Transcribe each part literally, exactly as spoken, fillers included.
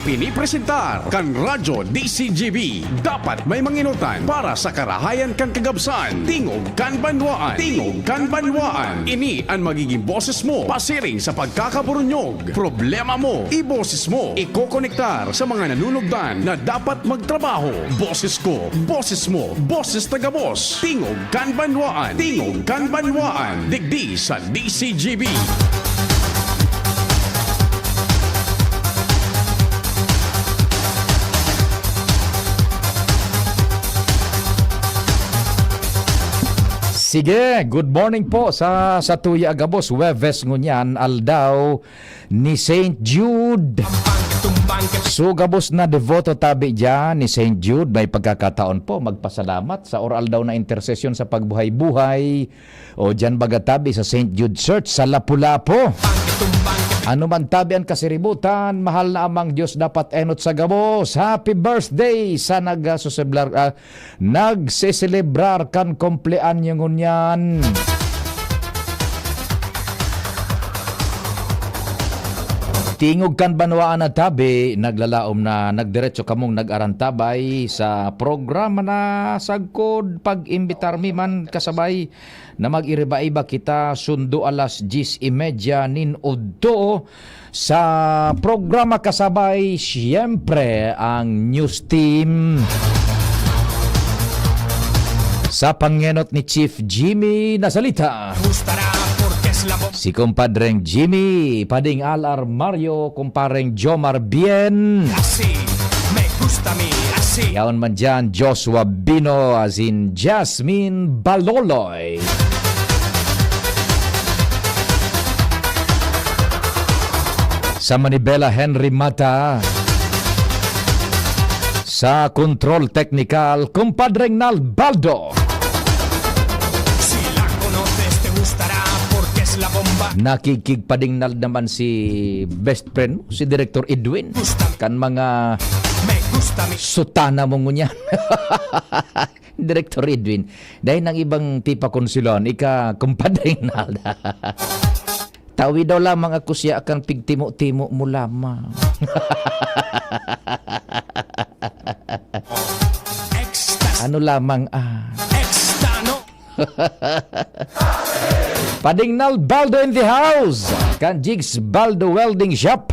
Pinipresentar kan Radyo D C G B. Dapat may mangenotan para sa karahayan kan kagabsan. Tingog kan banwaan. Tingog kan banwaan. Ini an magiging boses mo pasiring sa pagkakaburunyog. Problema mo, iboses mo. Ikokonektar sa mga nanunugdan na dapat magtrabaho. Boses ko, boses mo, boses ta gabos. Tingog kan banwaan. Tingog kan banwaan. Digdi sa D C G B. Sige, good morning po sa, sa tuya gabos. Huwebes ngunyan, aldaw ni Saint Jude. So, gabos na deboto tabi dyan ni Saint Jude. May pagkakataon po magpasalamat sa oral daw na intersesyon sa pagbuhay-buhay. O dyan baga tabi sa Saint Jude Church sa Lapu-Lapu. Ano man tabi ang kasiributan, mahal na Amang Diyos dapat enot sa gabos. Happy birthday sa nagsuseblar-, ah, nagseselebrar kan kumpleanyo ngunyan. Tingog kan banwaan na tabi, naglalaom na nagdiretso kamong nag-arantabay sa programa na sagkod pag-imbitar mi man kasabay na mag-iriba-iba kita sundo alas diyes y media nin udto sa programa kasabay, siyempre, ang News Team. Sa pangenot ni Chief Jimmy Nasalita, si Kumpadreng Jimmy, Pading Al Armario, Kumpareng Jomar Bien. Yaon man dyan, Joshua Bino, as in Jasmine Baloloy. Sa manibela, Henry Mata. Sa control technical, Kumpadreng Nalbaldo. Nakikigpadingnal naman si best friend mo, si Director Edwin. Kan mga sutana mo ngunyan. Director Edwin, dahil ng ibang tipa konsilon, ika, Kumpadre Nalda. Tawi daw lamang ako siya, kan pigtimo-timo mo lamang. Ano lamang, ah. Pading Nalbaldo in the house. Kan Jigs Baldo Welding Shop.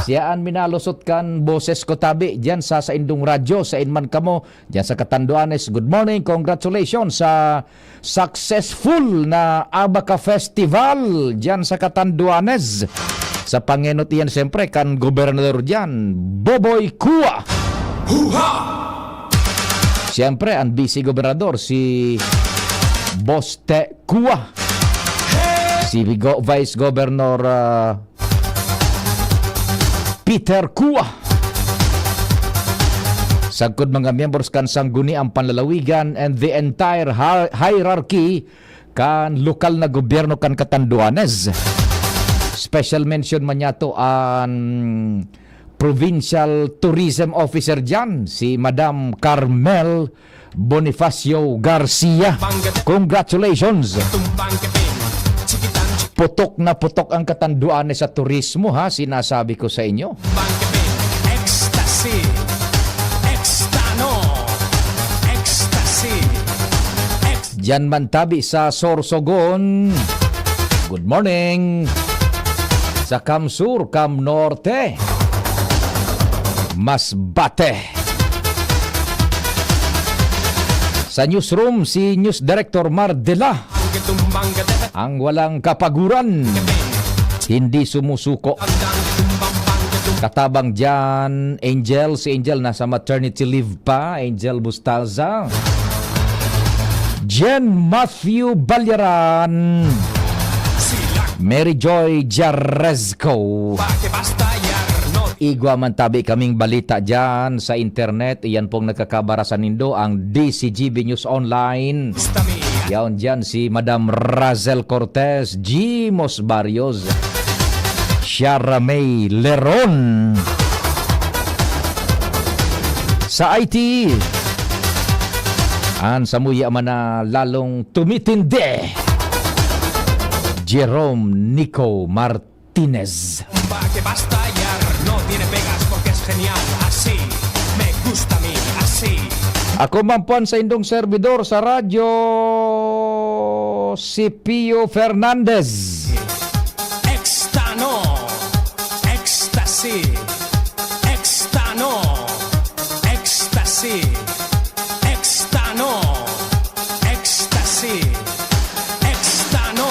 Siya an minalusot kan boses ko tabi diyan sa saindong radyo, sain man kamo, diyan sa Catanduanes. Good morning, congratulations sa successful na Abaca Festival diyan sa Catanduanes. Sa pangenot iyan, siyempre, kan gobernador diyan, Boboy Cua. Huha! Siyempre, ang vice gobernador, si Boste Cua. Si Go-, Vice Governor, ah, Peter Cua. Sagkod mga miyembros kan Sangguniang Panlalawigan and the entire hi-, hierarchy kan lokal na gobyerno kan Catanduanes. Special mention man niya to an Provincial Tourism Officer diyan, si Madam Carmel Bonifacio Garcia. Congratulations! Putok na putok ang Catanduanes sa turismo, ha, sinasabi ko sa inyo. Ecstasy. Extano. Ecstasy. Ex- Diyan man tabi sa Sorsogon. Good morning. Sa Kamsur, Kamnorte. Masbate. Sa newsroom, si News Director Mar Dela. Ang walang kapaguran. Hindi sumusuko. Katabang diyan, Angel. Si Angel nasa maternity leave pa. Angel Bustalza. Jen Matthew Balyaran. Mary Joy Jarezco. Igwa man tabi kaming balita diyan sa internet. Iyan pong nagkakabara sa nindo, ang D C G B News Online. Yaon diyan si Madam Razel Cortez, Jimos Barrios, Shara May Leron. Sa I T, an samuya man na lalong tumitindi, Jerome Nico Martinez. Que basta ya no tiene pegas porque es genial. Así me gusta a mí, así. Ako man po ang saindong servidor sa radyo, si Pio Fernandez. Extano, ecstasy, extano, ecstasy, extano, ecstasy, extano.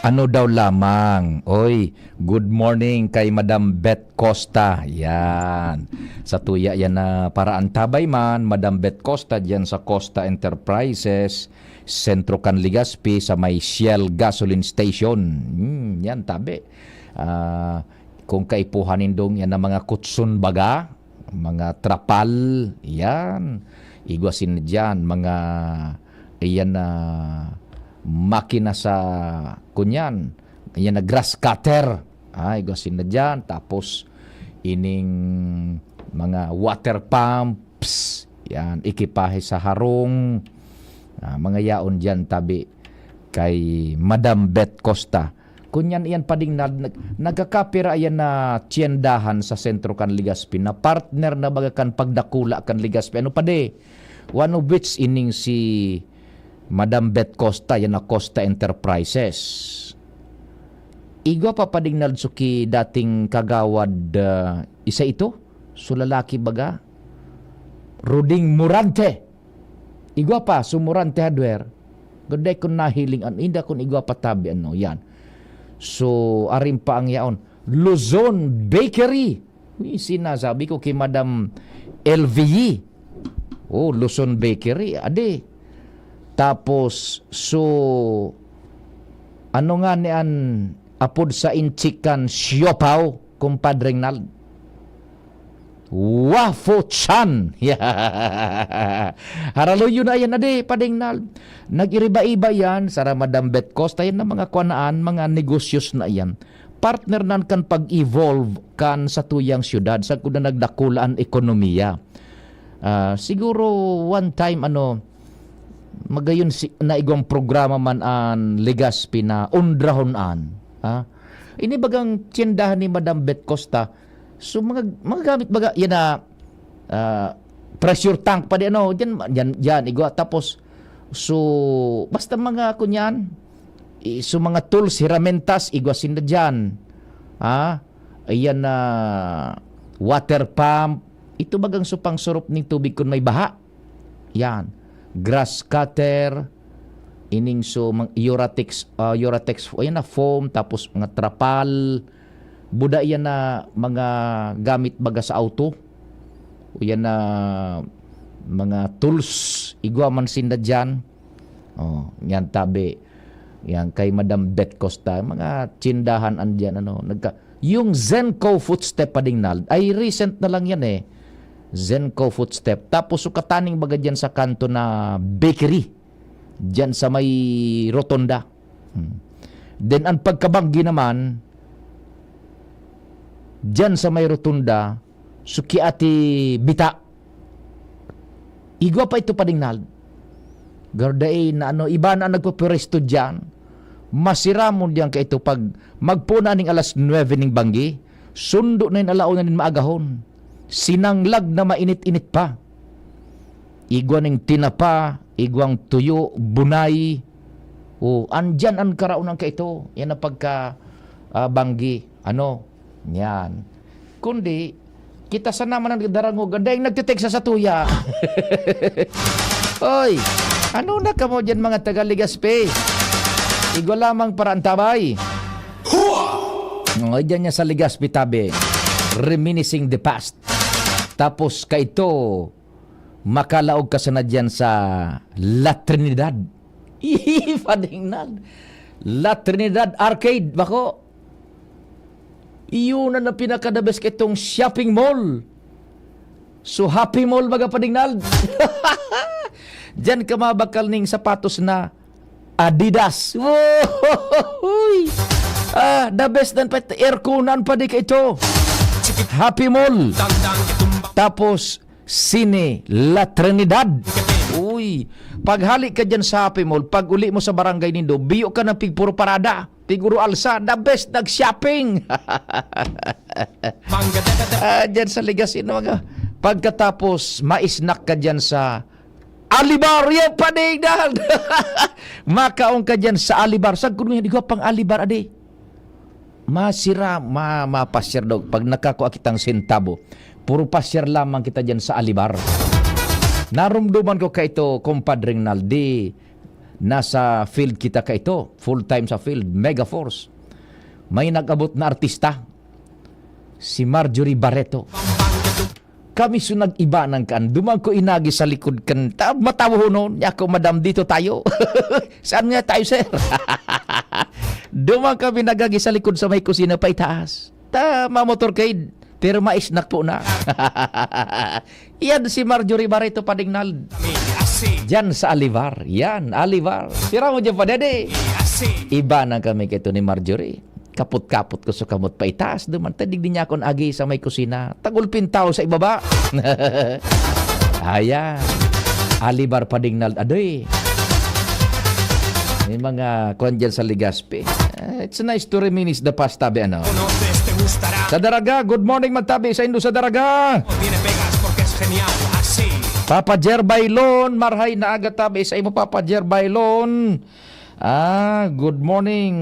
Ano daw lamang? Oy, good morning kay Madam Beth Costa. Yan. Sa tuya yan na paraantabay man, Madam Beth Costa, dyan sa Costa Enterprises, sentro kan Legazpi, sa may Shell gasoline station. Hmm, yan, tabi. Ah, kung kaipuhan nindong yan na mga kutson baga, mga trapal, yan. Igwa sin dyan, mga, iyan na makina sa, kunyan, iyan na grass cutter. Ah, igwa sin dyan. Tapos, ining mga water pumps, yan, ekipahe sa harong. Ah, mga yaon dyan, tabi kay Madam Beth Costa. Kunyan iyan pading nag-, nag-, nagkakapira iyan na tiyendahan sa sentro kan Legazpi, na partner na baga kan pagdakula kan Legazpi. Ano pa di? One of which ining si Madam Beth Costa, yan na Costa Enterprises. Igwa pa pading nagsuki dating kagawad, ah, isa ito? So lalaki baga? Ruding Morante. Igwa pa, sumurante hadwer. Gaday kun nahiling an inda kun igwa pa tabi, ano, yan. So, arin pa ang yaon. Luzon Bakery. Uy, sinasabi ko kay Madam L V E. Oh, Luzon Bakery, ade. Tapos, so, ano nga ni an apod sa inchikan siopaw, kumpadreng Nald? Waffle Chan. Haraluyo na yan, ade, padeng Nald. Nag-iriba-iba yan, sara Madam Beth Costa, yan na mga kwanaan, mga negosyo na yan. Partner nan kan pag-evolve kan satuyang syudad, sagkod na nagdakula an ekonomiya. Ah, siguro one time, ano, magayon si, na igwang programa man an Legazpi na undrahon an, ha? Ini bagang tiyendahan ni Madam Beth Costa, so, mga, mga gamit baga, yan na, ah, pressure tank pa di, ano, dyan, dyan, dyan, igwa. Tapos, so, basta mga, kunyan, i-, so, mga tools, herramientas, igwa sinda dyan. Ha? Ayan na, water pump. Ito bagang supang surup ning tubig kun may baha. Yan. Grass cutter, ining so, mang-, Uratex, ah, Uratex, ayan na, foam, tapos mga trapal. Buda yan na mga gamit baga sa auto. O yan na mga tools, igwa man sinda dyan. Oh, yan tabi. Yan kay Madam Beth Costa, mga tsindahan andyan, ano, nagka-, yung Zenco Footstep, pading Nald, ay recent na lang yan eh. Zenco Footstep. Tapos sukataning baga dyan sa kanto na bakery. Dyan sa may rotonda. Hmm. Then ang pagkabanggi naman, dyan sa may rotonda, suki ati bita. Igwa pa ito, pading Nald. Gardain na ano, iba na ang nagpapwesto diyan. Masiramon diyan kaito pag magpuna ning alas nuebe ning banggi. Sundo na yung alauna nin maagahon. Sinanglag na mainit-init pa. Igwa ning tinapa, igwang tuyo, bunay. O, andyan ang karaonan kaito. Yan ang pagka, ah, banggi. Ano? Yan. Kundi, kita sana man ang darangog. Ang daing nagtitik sa satuya. Oy, ano na kamo dyan, mga taga Legazpi? Igwa lamang para antabay. Hua! Oy, dyan niya sa Legazpi tabi. Reminiscing the past. Tapos kaito, makalaog ka sana dyan sa La Trinidad. Pading Nald. La Trinidad Arcade, bako. Iyon na, na pinaka-the best kaitong shopping mall. So, Happy Mall baga, pading Nald. Diyan ka mabakal ning sapatos na Adidas. Woy! Ah, the best nan pa, airconan pa di ka ito. Happy Mall. Tapos, Cine La Trinidad. Uy, paghali ka dyan sa Happy Mall, pag uli mo sa barangay nindo, biyo ka ng pigpuro parada. Piguro alsa, the best nag-shopping. Ah, dyan sa Legazpi, mga. Pagkatapos, ma-snack ka dyan sa Alibar, yan, panigdan. Makaon ka dyan sa Alibar. Sagkod ngayon, igwa pang Alibar, adi. Masira, ma, mapasyar daw. Pag nakakua kitang sentabo, puro pasyar lamang kita dyan sa Alibar. Narumduman ko kaito, Compadre Rinaldi, nasa field kita kaito, full time sa field, Mega Force. May nag-abot na artista, si Marjorie Barreto. Kami so nag-iba ng kan, duman ko inagi sa likod kan, ta, matawohonon niya ako, "Madam, dito tayo." "Saan nga tayo, sir?" Duman kami nagagi sa likod sa may kusina, paitaas. Ta, mamotorcade, pero ma-snack po na. Yan si Marjorie Barreto Padignal. Diyan sa Alibar. Yan, Alibar. Sira mo dyan, Padede. Iba na kami kay Tony Marjorie. Kapot-kapot ko sa kamot paitaas, duman ta digdi niya akong agi sa may kusina. Tagulpin tao sa ibaba. Ayan. Alibar Padignal. Adoy. May mga kwan dyan sa Legazpi. Ah, it's nice to reminisce the past, tabi, ano? Sa Daraga, good morning, magtabi sa Indo sa Daraga. Papa Jer Bailon, marhay na aga, tabi sa imo, Papa Jer Bailon. Ah, good morning,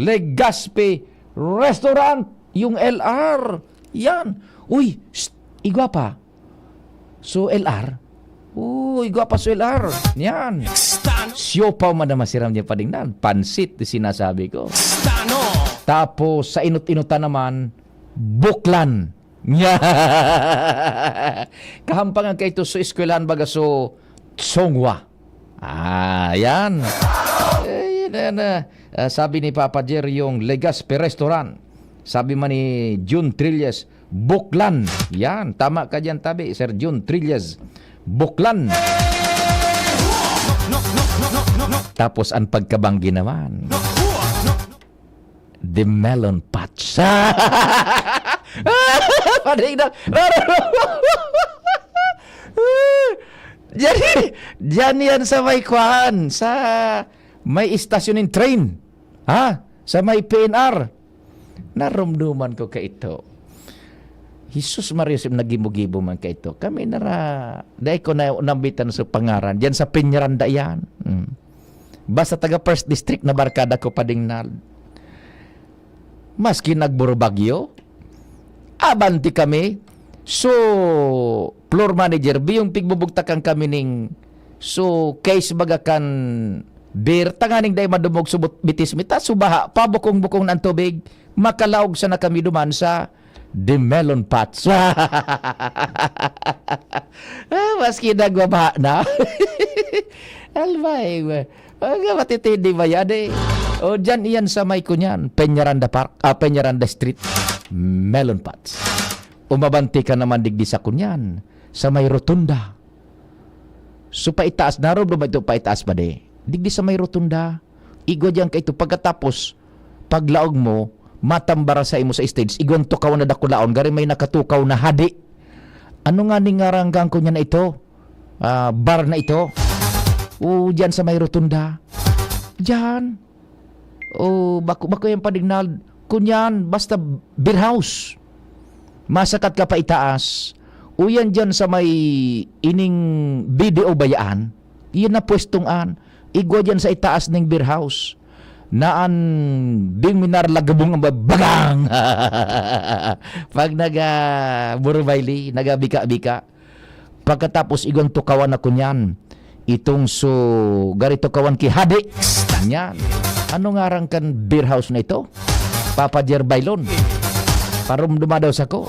Legazpi Restaurant, yung L R. Yan. Uy, shh, igwa pa. So, L R? Uy, igwa pa so L R. Yan. Siopaw man na masiram niya, Padingnan. Pansit, sinasabi ko. Tapos, sa inot-inotan naman, buklan. Kahampangan kaito so eskwelahan baga so Tsongwa. Ah, yan. Eh, yan, yan, ah. Ah, sabi ni Papa Jer yung Legazpi Restaurant. Sabi man ni Jun Trillas, Buklan. Yan, tama ka diyan, tabi, Sir Jun Trillas. Buklan. Tapos ang pagkabanggi naman. The Melon Patch. Padingnan. Diyan, diyan yan sa may kwan, sa may istasyon ng train. Ha? Sa may P N R. Narumduman ko kaito. Jesus Maria Joseph, nagibo-gibo man kaito. Kami nara, dai ko na nambitan sa pangaran. Diyan sa Peñaranda yan. Mm. Basta taga First District na barkada ko, Padingnal. Maski nagburubagyo, abante kami. So, floor manager, biyong pigbubugtakan kami ning, so, case baga kan beer, tanganing dai madumog subot bitis mi, ta so baha, pabukong-bukong na ang tubig, makalaog sana kami duman sa The Melon Patch. Ah, maski nagbabaha na. Albay, mga matitindi ba yan eh? O, dyan iyan sa may kunyan, Peñaranda Park, ah, Peñaranda Street, Melon Patch. Umabante ka naman digdi sa kunyan, sa may rotunda. So, paitaas, narumduman ito, paitaas pa di. Digdi sa may rotunda, igwa diyan kaito. Pagkatapos, paglaog mo, matambara sa imo sa stage, igwan tukawan na dakulaon, gari may nakatukaw na hadi. Ano nga ni ngaran kan kunyan na ito? Ah, bar na ito? O, diyan sa may rotunda. Diyan. O, bako, bako yan, Padingnal. Kunyan, basta beer house. Masakat ka pa itaas. O yan diyan sa may ining B D O bayaan. Iyan na pwestong an. Igwa diyan sa itaas ning beer house. Naan bing minar lagabong ang bagang. Pag naga Burubayli, naga bika-bika. Pagkatapos igwan tukawan na kunyan. Itong so, gari tukawan ki Hadi. Yan. Ano ngaran kan beer house na ito? Papa Jer Bailon. Parumduma daw sa ko.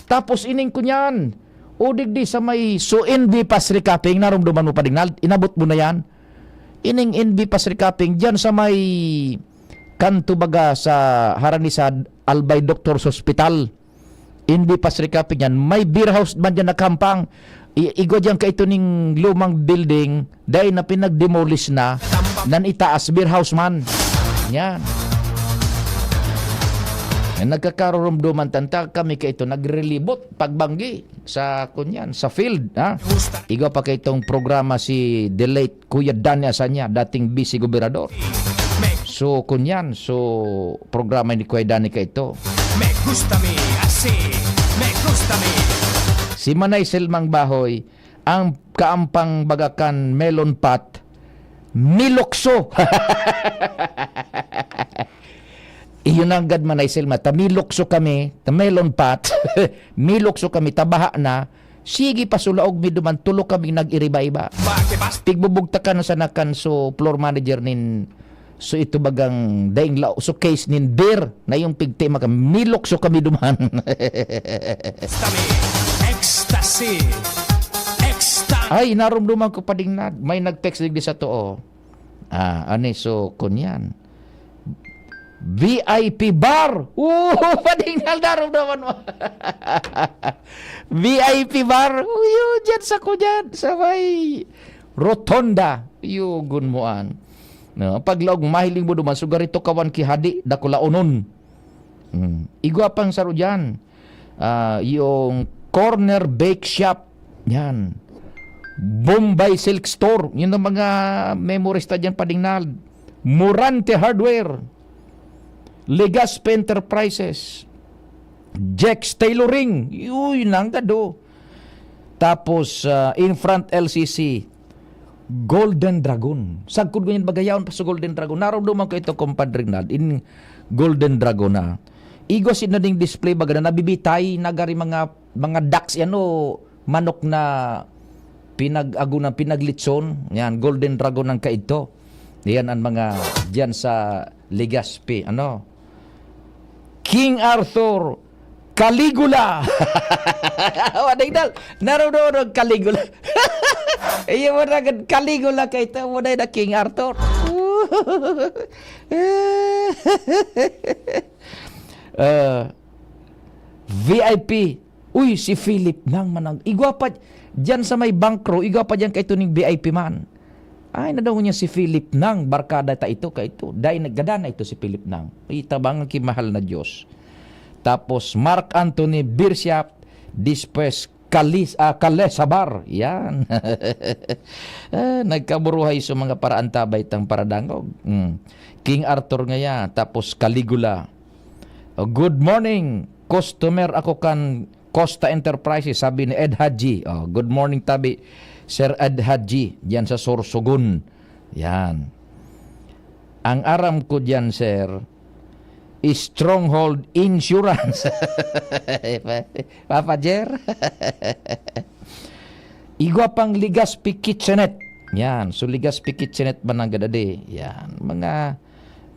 Tapos ining kunyan. O digdi sa may so N B Pass Recapping, narumduman mo pa, Dingnal? Inabot mo na yan? Ining N B Pass Recapping, dyan sa may kanto baga sa harani sa Albay Doctors Hospital. N B Pass Recapping yan. May beer house man dyan nakampang. I-, igwa diyan kaito ning lumang building, dai na pinag-demolish na, nan itaas, beer house man. Yan. Yan, nagkakarurumduman tanta kami kaito, nagrelibot, pagbanggi sa, kunyan, sa field, ha? Igwa pa kaitong programa si the late Kuya Danny Asanya, dating vice gobernador. So, kunyan, so, programa ni Kuya Danny kaito. Me gusta mi, así, me gusta mi. Si Manay Selmang Bahoy, ang kaampang bagakan melon pot, milukso. Iyo nanggad, Manay Selma, ta milukso kami, ta melon pot, milukso kami, tabaha na, sige pa sulaog mi duman, tulo kami nag-iriba-iba. Bakit? Pigbubugtakan na sana kan so floor manager nin, so ito bagang daing lao, so case nin beer, na yung pigtima ka, milukso kami duman. Kami, ecstasy, ecstasy. Ay, narumduman ko pa ding na, may nag-text digdi sa too. Ah, ani, so, kunyan. V I P bar. Oo, padingal, narumdaman mo. V I P bar. Uyo, dyan sa ko dyan, sa may rotonda. Yugon mo an. No, paglaog, mahiling mo duman, sugarito kawan ki hadi, dakulaonon. Hmm. Igwa pang saro dyan. Ah, yung Corner Bake Shop. Yan. Bombay Silk Store. Yun ang mga memories ta dyan, padingnal. Morante Hardware. Legazpi Enterprises. Jex Tailoring. Uy, nanggad, oh. Tapos, ah, in front L C C, Golden Dragon. Sagkod ngunyan baga yaon pa sa Golden Dragon. Narumduman ko ito, Compadre Rinald, in Golden Dragon na. Igwa si na ding display baga na nabibitay, nagari mga, mga ducks yan o manok na pinag-agunan, pinaglitson. Yan, Golden Dragon ang kaidto. Yan ang mga diyan sa Legazpi. Ano? King Arthur, Caligula. Wading dal, narunod Caligula. Iyo mo na gad Caligula kay ito mo na na King Arthur. Ah, V I P. Uy, si Philip Nang manang. Igwa pa, diyan sa may bankro, igwa pa diyan kay ito ning V I P man. Ay, nadangog niya si Philip Nang, barkada ta ito, kay ito. Dai naggadana ito si Philip Nang. Itabang ki mahal na Diyos. Tapos, Mark Anthony Birsiap, Dispes Kalis, ah, Kalesabar. Yan. Ah, nagkaburuhay sa mga paraantabay tang paradangog. Mm. King Arthur ngaya, tapos Caligula. Oh, good morning. Customer ako kan Costa Enterprises, sabi ni Ed Haji. Oh, good morning, tabi, Sir Ed Haji, diyan sa Sorsogon. Yan. Ang aram ko diyan, sir, is Stronghold Insurance. Papa Jer. Igwa pang Legazpi Kitchenette. Yan. So, Legazpi Kitchenette ba nang gadadi? Yan. Mga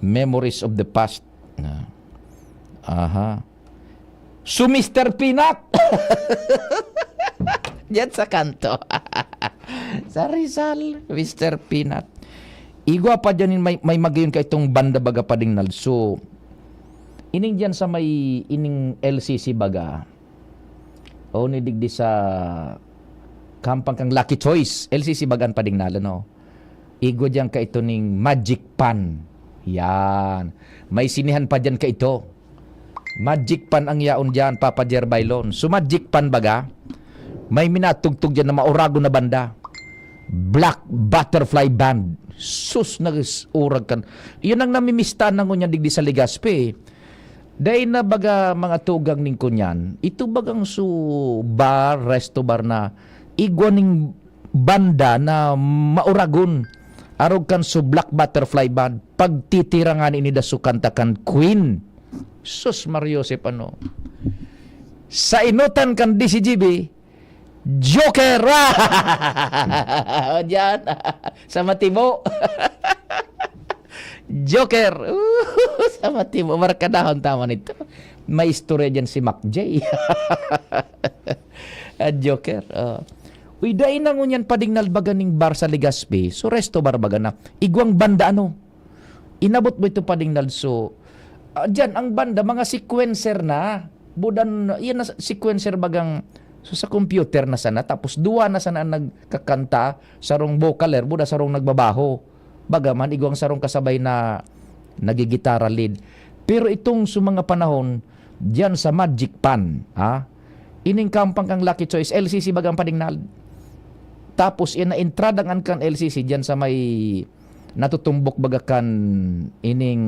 memories of the past. Na. Aha. So, Mister Peanut. Diyan sa kanto. Sa Rizal, Mister Peanut. Igwa pa diyan may, may magayon ka itong banda baga padingnal. So, ining diyan sa may ining L C C baga. O ni digdi sa kampang kang Lucky Choice, L C C bagan padingnal, no? Igwa diyan ka ito ning Magic Pan. Yan. May sinihan pa diyan ka ito. Magic Pan ang yaon diyan, Papa Jer Bailon. So, Magic Pan baga, may minatugtog diyan na mauragon na banda. Black Butterfly Band. Sus, nag-urag kan. Yun ang namimistahan na ngunyan digdi sa Legazpi. Dai na baga mga tugang ning kunyan. Ito bagang su bar, resto bar na igwa ning banda na mauragon. Arog kan su Black Butterfly Band. Pagtitirangan ini da su kanta kan Queen. Sus, Mario Joseph, ano? Sa inutan kan D C G B, Joker! O, diyan. Sa Matibo. Joker. Sa Matibo. Barkadahon tama nito. May istorya diyan si Mac J. Ah, Joker. Oh. Uy, dai na ngunyan padingnal baga ning bar sa Legazpi. So, resto bar baga na. Igwang banda, ano? Inabot mo ito padingnal. So, ah, diyan, ang banda, mga sequencer na. Budan, yan na, sequencer bagang So, sa computer na sana, tapos duwa na sana ang nagkakanta, sarong vocaler, buda sarong nagbabaho. Bagaman, igwang sarong kasabay na nagigitara lead. Pero itong sa mga panahon, diyan sa Magic Pan, ha? Ining kampang kang Lucky Choice, L C C bagang padingnal. Tapos, yan na entrada ngan kan L C C, diyan sa may natutumbok baga kan ining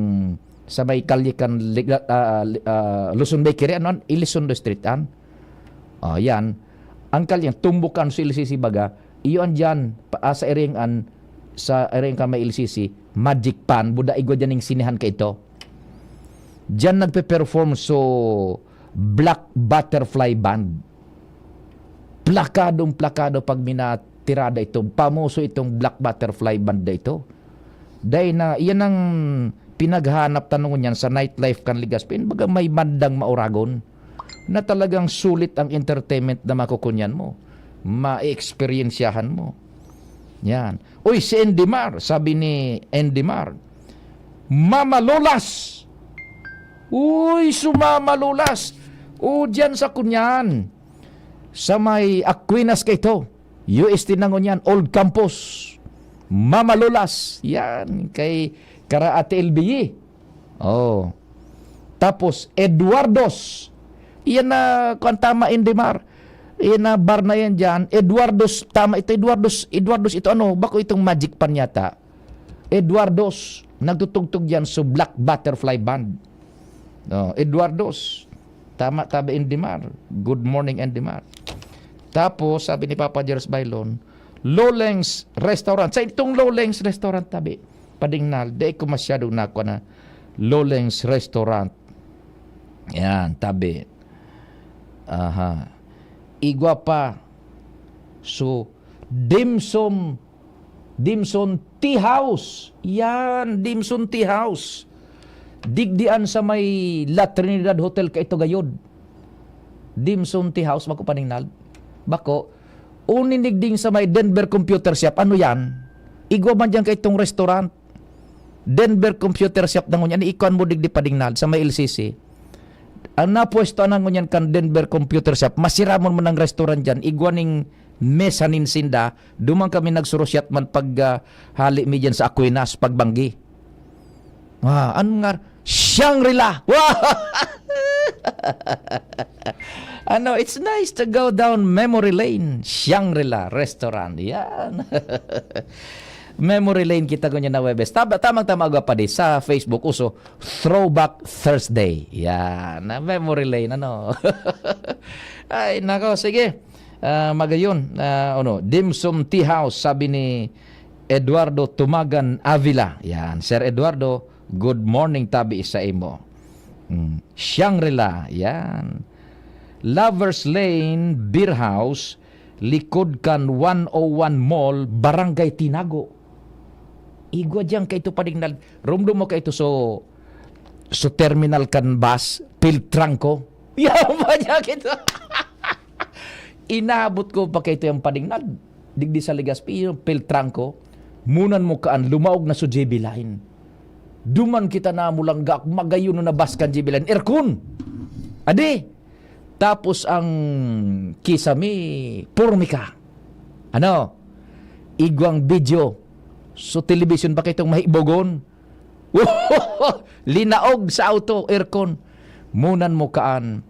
sa may kalye kan Lig-, ah, ah, Luzon Bakery, ano, Elizondo Street, an? Oh, yan. Ang kalyang tumbukan sa L C C baga, iyo an diyan, pa, ah, sa Iringan, sa Iringan may L C C, Magic Pan, buda igwa diyan ning sinehan ka ito. Diyan nagpe-perform so Black Butterfly Band. Plakadong plakado pag minatirada ito, pamuso itong Black Butterfly Band na ito. Dahil na, yan ang pinaghanap tanong niyan sa nightlife kan Legazpi. Baga may bandang mauragon na talagang sulit ang entertainment na makukunyan mo, ma-experiensyahan mo. Yan. "Uy, si Endimar," sabi ni Endimar, "Mama Lolas." "Uy, su Mama Lolas." O, diyan sa kunyan. Sa may Aquinas ka ito. U S T na ngunyan, Old Campus. Mama Lolas. Yan, kay kara Ate L B E. Oh. Tapos, Eduardo's. Iyan na, kung tama, Endimar. Iyan na, bar na yan dyan. Eduardo's, tama ito, Eduardo's, Eduardo's ito, ano, bako itong Magic Pan yata. Eduardo's, nagtutugtog yan sa Black Butterfly Band. Oh, Eduardo's. Tama, tabi, Endimar. Good morning, Endimar. Tapos, sabi ni Papa Jeros Bailon, Loleng's Restaurant. Sa itong Loleng's Restaurant, tabi, padingnal, di ko masyado na ako na Loleng's Restaurant. Yan, tabi. Aha. Igwa pa. So, Dimsum, Dimsum Tea House. Yan, Dimsum Tea House. Digdian sa may La Trinidad Hotel ka ito gayod. Dimsum Tea House, bako paningnal. Bako, uni digding sa may Denver Computer Shop. Ano yan? Igwa man dyan ka itong restaurant. Denver Computer Shop na ngunyan. Ikuan mo digdi padingnal sa may L C C. Ang napwesto na ngunyan kan Denver Computer Shop, masiramon man ang restaurant dyan. Igwa ning mesa nin sinda. Duman kami nagsurusyat man pag, ah, hali mi dyan sa Aquinas, pagbanggi. Ah, ano nga? Shangri-La! Wow! Ano, it's nice to go down memory lane. Shangri-La Restaurant. Yan. Memory lane kita ngunyan na Huwebes. Tama, tamang-tama, agwa pa di sa Facebook, uso, Throwback Thursday. Yan. Na memory lane, ano. Ay, nako, sige. Ah, magayon, ah, ano, Dimsum Tea House, sabi ni Eduardo Tumagan Avila. Yan, Sir Eduardo, good morning, tabi sa imo. Mm, Shangri-La, yan. Lovers Lane Beer House, likod kan one oh one Mall, Barangay Tinago. Igwa diyan ka ito, padingnal. Rumdum mo ka ito, so, so terminal kan bus, Piltrangco. Yawa niya kita. Inabot ko pa kaito yung padingnal. Digdi sa Legazpi, yung Piltrangco. Munan mo kaan, lumaog na sa J B Line. Duman kita na mulangga, magayon na bas kan J B Line. Aircon! Adi! Tapos ang kisame, purmika. Ano? Igwang video. So, television pa kaitong mahibogon. Linaog sa auto, aircon. Munan mo kaan.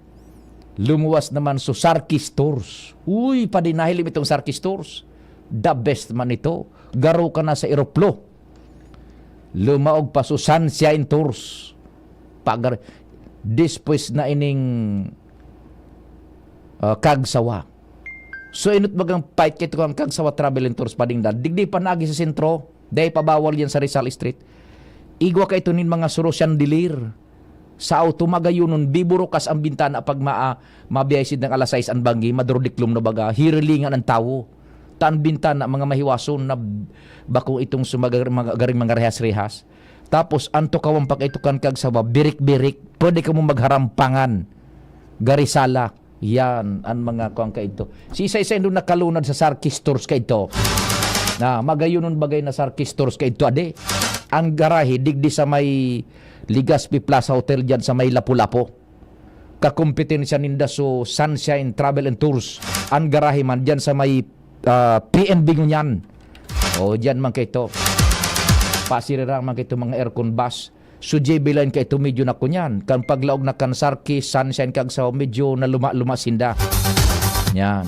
Lumuwas naman so Sarkis Tours. Uy, padinahil itong Sarkis Tours. The best man ito. Garo ka na sa eroplo. Lumaog pa so Sunshine Tours. Pagar-, despues na ining, ah, Kagsawa. So, inot bagang fight kay tukang Kagsawa Travel and Tours padingnal. Digdi pa nagi sa sentro. Dahil pabawal yan sa Rizal Street. Igwa ka ito nin mga suro chandelier. Sa auto, magayunon, biburukas ang bintana pag ma-, mabiyahe sidang alas sais an banggi, madurdiklom na baga, hirilingan ang tawo. Ta an bintana, mga mahiwason na bakong itong sumagar-, mga, garing mga rehas-rehas. Tapos, ang tukawan pa kaito kan Kagsawa, birik-birik. Pwede kamo magharampangan. Garisala. Yan, ang mga kuwan kaito. Si isa-isa indo nakalunad sa Sarkis Tours kaito. Na, magayunon bagay na Sarkis Tours kaito, ade. Ang garahe, digdi sa may Legazpi Plaza Hotel dyan sa may Lapu-Lapu. Kakompetensya ninda so Sunshine Travel and Tours. an garahe man diyan sa may, ah, P N B ngunyan. O, diyan man kaito. Pasirirang man kaito mga aircon bus. So, J B Line kaito medyo na kunyan. Kan paglaog na kan Sarkis, Sunshine kag Sao, medyo na luma-luma sinda. Yan.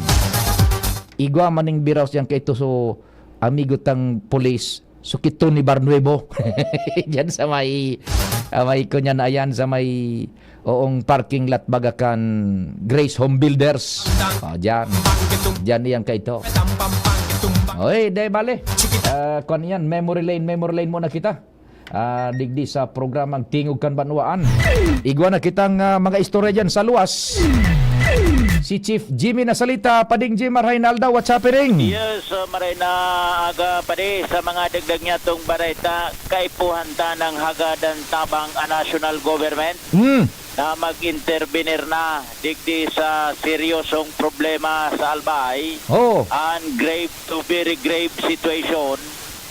Igwa man ning biraw siyang kaito, so, amigo tang pulis, so, kito ni Barnuevo. Diyan sa may, ah, may kunyan na yan, sa may oong parking lot baga kan Grace Home Builders. O, diyan. Diyan iyang kaito. Oy, dai bale. Ah, kwan yan, memory lane, memory lane muna kita. Ah, digdi sa programang Tingog kan Banwaan. Igwa na kitang, ah, mga istorya dyan sa luwas. Si Chief Jimmy nasalita, Pading Jim, marahay na aldaw, what's happening? Yes, uh, maray na aga, padi. Sa mga dagdag niya tong bareta, kaipuhan ta ng hagad ang tabang a national government Hmm. na mag-intervenir na digdi sa seryosong problema sa Albay. Oh. An grave to very grave situation,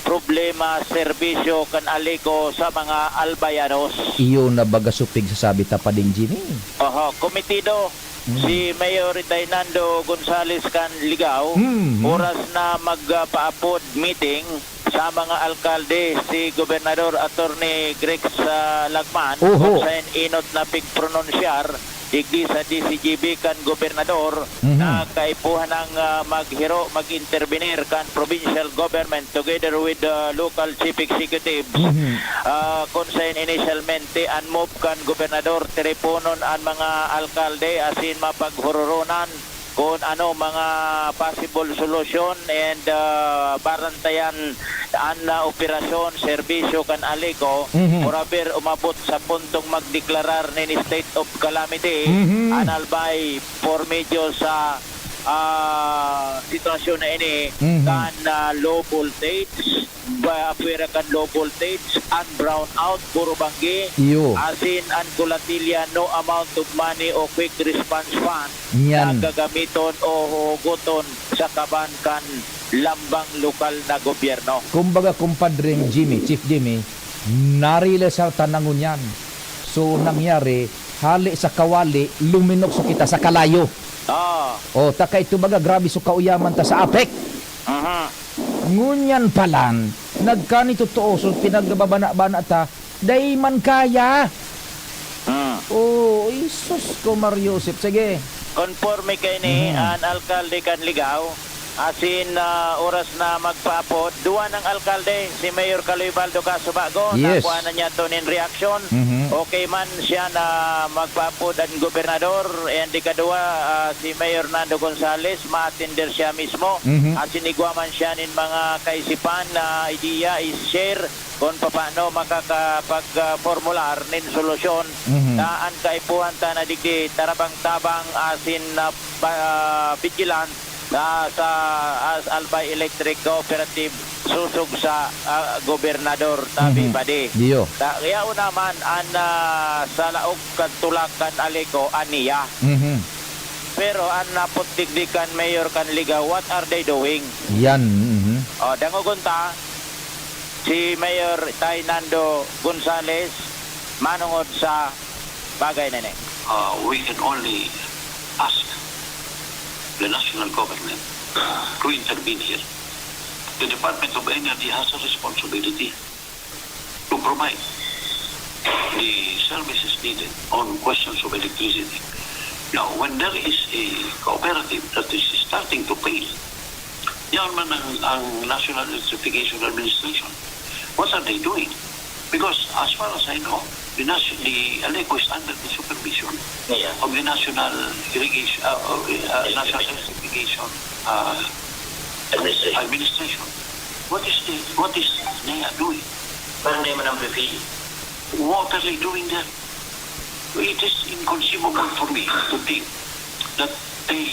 problema serbisyo kan Alico sa mga Albayanos. Iyo na baga supig sasabi ta, Pading Jimmy. Oho, komitido Mm. si Mayor Reinando Gonzales kan Ligao, Mm. oras na magpaapod meeting sa mga alkalde si Gobernador Attorney Grex, ah, Lagman, Oho. kung saen inot na pigpronunsyar digdi sa D C G B kan gobernador Mhm. na kaipuhan ng, ah, maghiro, mag-intervenir kan provincial government together with the local chief executives. Mhm. Ah, kung saen inisyalmente an move kan gobernador, teleponon an mga alkalde asin mapaghororonan kun ano mga possible solusyon and, ah, barantayan an, ah, operasyon, serbisyo kan Alico, Mhm. or aber umabot sa puntong magdeklarar nin state of calamity, Mhm. an Albay, por medyo sa, ah, sitwasyon na ini, Mhm. kan, ah, low voltage, ba, apwera kan low voltage, an brownout, puro banggi, Iyo. asin an kulatilya, no amount of money o quick response fund Yan. na gagamiton o huhugoton sa kaban kan lambang lokal na gobyerno. Kumbaga, kumpadring Jimmy, Chief Jimmy, narilasar ta na ngunyan. So, nangyari, hali sa kawali, luminukso kita sa kalayo. Ah. O, ta kaito baga, grabe so kauyaman ta sa apek. Aha. Ngunyan palan, nagkanitotoo, so pinagbabana-bana ta, dai man kaya. Hmm. Oh, Jesus ko, Mario Joseph. Sige. Konporme kaini, Mhm. an alkalde kan Ligao, asin, ah, oras na magpaapod, duwa nang alkalde, si Mayor Caloy Baldo Casubago, Yes. nakuha na niya to nin reaksyon. Mhm. Okay man siya na magpaapod an gobernador, and ikaduwa, ah, si Mayor Nando Gonzales, ma-attender siya mismo. Mhm. Asin igwa man siya nin mga kaisipan na ideya, i-share kun papaano makakapag, ah, formular nin solusyon Mhm. na an kaipuhan ta na digdi tarabang-tabang asin na pa-, ah, vigilant na sa, as Albay Electric Cooperative sosog sa, ah, gobernador, tabi Mhm. padi. Iyo. Ta-, kaya naman an, ah, sa laog kan tulak kan Alico, aniya. Mhm. Pero an napot digdi kan mayor kan Ligao, what are they doing? Yan, mhm. O, dangogon ta, si Mayor Tay Nando Gonzales manongod sa bagay na ini. Uh, we can only ask the national government to intervene here. The Department of Energy has a responsibility to provide the services needed on questions of electricity. Now, when there is a cooperative that is starting to fail, yan man ang, ang National Electrification Administration. What are they doing? Because as far as I know, the, nation, the Aleco is under the supervision Yeah. of the National Irrigation, uh, uh, uh, National Electrification uh, Administration. Administration. What is the, what is N E A doing? Parang di man ang prepaid. What are they doing there? It is inconceivable for me to think that they,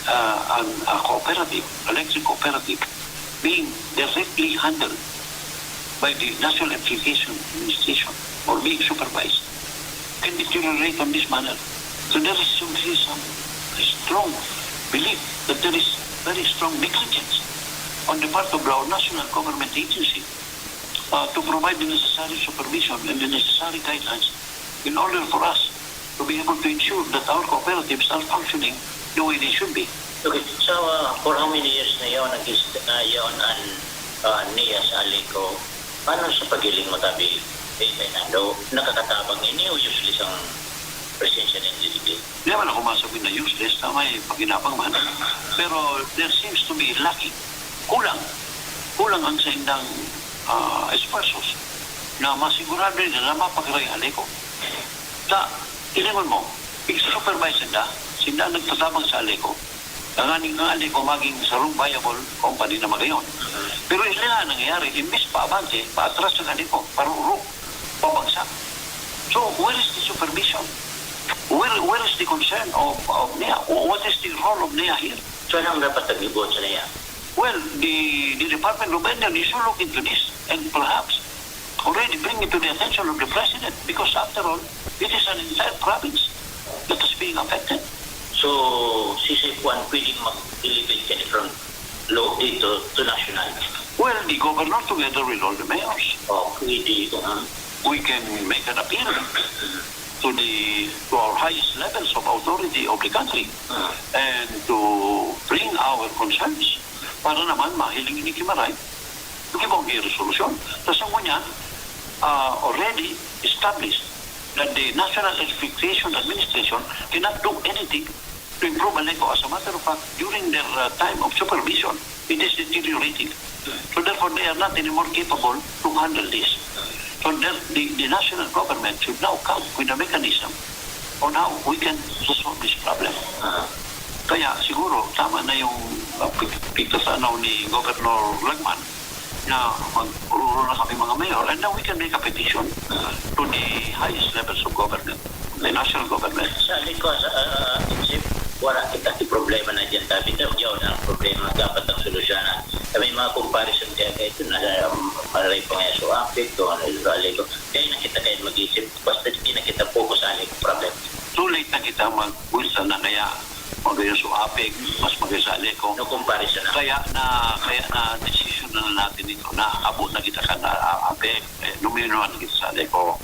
uh, an, a cooperative, electric cooperative, being directly handled by the National Electrification Administration or being supervised can deteriorate on this manner. So there is some, some strong belief that there is very strong negligence on the part of our national government agency uh, to provide the necessary supervision and the necessary guidelines in order for us to be able to ensure that our cooperatives are functioning the way they should be. Okay, so, ah, for how many years na yaon nag-, ah, yaon an, ah, NIA sa ALECO? Paano sa paghiling mo, tabi, eh, Fernando? Nakakatabang ini o useless ang presensya ng G D P? Di naman ako masabi na useless, tama eh, pakinabang man. Pero there seems to be lacking. Kulang. Kulang ang saindang, ah, esfuerzos na masigurado nila na mapagaray ang ALECO. Sa, hilingon mo, ig-supervise sinda, sinda nagtatabang sa ALECO. Tanganing ang ALECO maging sarong viable company na magayon. Pero ila nga nangyayari, imbis pa abante, paatras ang ALECO, parurok, pabagsak. So, where is the supervision? Where, where is the concern of, of NIA? Wha-, what is the role of NIA here? So, anong dapat nagbubuhat sa NIA? Well, the, the Department of Energy should look into this and perhaps already bring it to the attention of the President because after all, it is an entire province that is being affected. So, si Saifuan pwedeng mag-elevate yan from low dito to national? Well, the governor together with all the mayors. Oh, pwede ito, ha? We can make an appeal to the, to our highest levels of authority of the country Ah. and to bring our concerns para naman mahiling ini ki Maray, gibaon ki resolusyon. Tapos ang ngunyan, ah, already established that the National Electrification Administration cannot do anything to improve ALECO. As a matter of fact, during their, uh, time of supervision, it is deteriorating. So therefore, they are not anymore capable to handle this. So the, the, the national government should now come with a mechanism on how we can resolve this problem. Ah. Kaya siguro, tama na yung, uh, pig-, pigkasanaw ni Governor Lagman na mag-ururo na kami mga mayor, and then we can make a petition, uh, to the highest levels of government, the national government. Sa ALECO, sa, ah, Chief, wala kita ki problema na dyan, tabi daw, yaw na ang problema, dapat ang solusyon na. Kami mga comparison kaya kayo ito, na, um, maray pa nga sa APEC, o ano, sa ALECO. Kaya na kita kayo mag-isip, basta di na kita focus sa ALECO problem. Too late na kita mag-, bulsa na kaya magayon sa APEC, mas magayon sa ALECO. No comparison na. Kaya na, kaya na decision na natin ito, na abot na kita kan, ah, APEC, eh, luminaw na kita sa ALECO.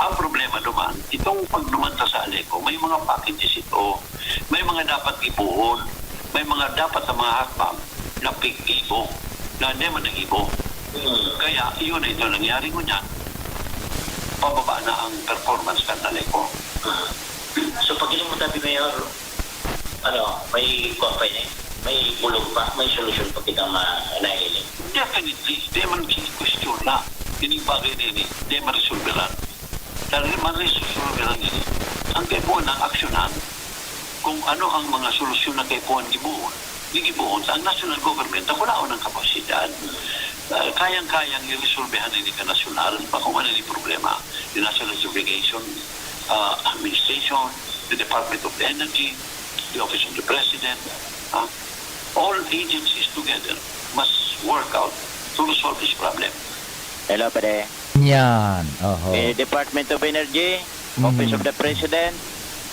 Ang problema naman, itong pagduman ta sa ALECO, may mga packages ito, may mga dapat gibohon, may mga dapat na mga hakbang na piggibo, na hindi man nagibo. Hmm. Kaya, iyon na ito nangyari ngunyan, pababa na ang performance kan ALECO. Ah. So, pag ining mo tabi, Mayor, ano, may kuwan pa ini? May bulog pa? May solusyon pa kitang ma-, nahiling? Definitely. Di man ki-question na ining bagay na ini, di man resolveran. Dahil man resolveran ini, ang kaipuhan na aksyonan kung ano ang mga solusyon na kaipuhan gibohon, gigibohon sa ang national government na kulaon ang kapasidad. Ah, kayang-kayang iresolbehan ini ka nasyonal, pa kung ano ni problema. The National Electrification, ah, Administration, the Department of Energy, the Office of the President, ah, all agencies together must work out to resolve this problem. Hello, pare. Yan, oho. Eh, Department of Energy, Mhm. Office of the President,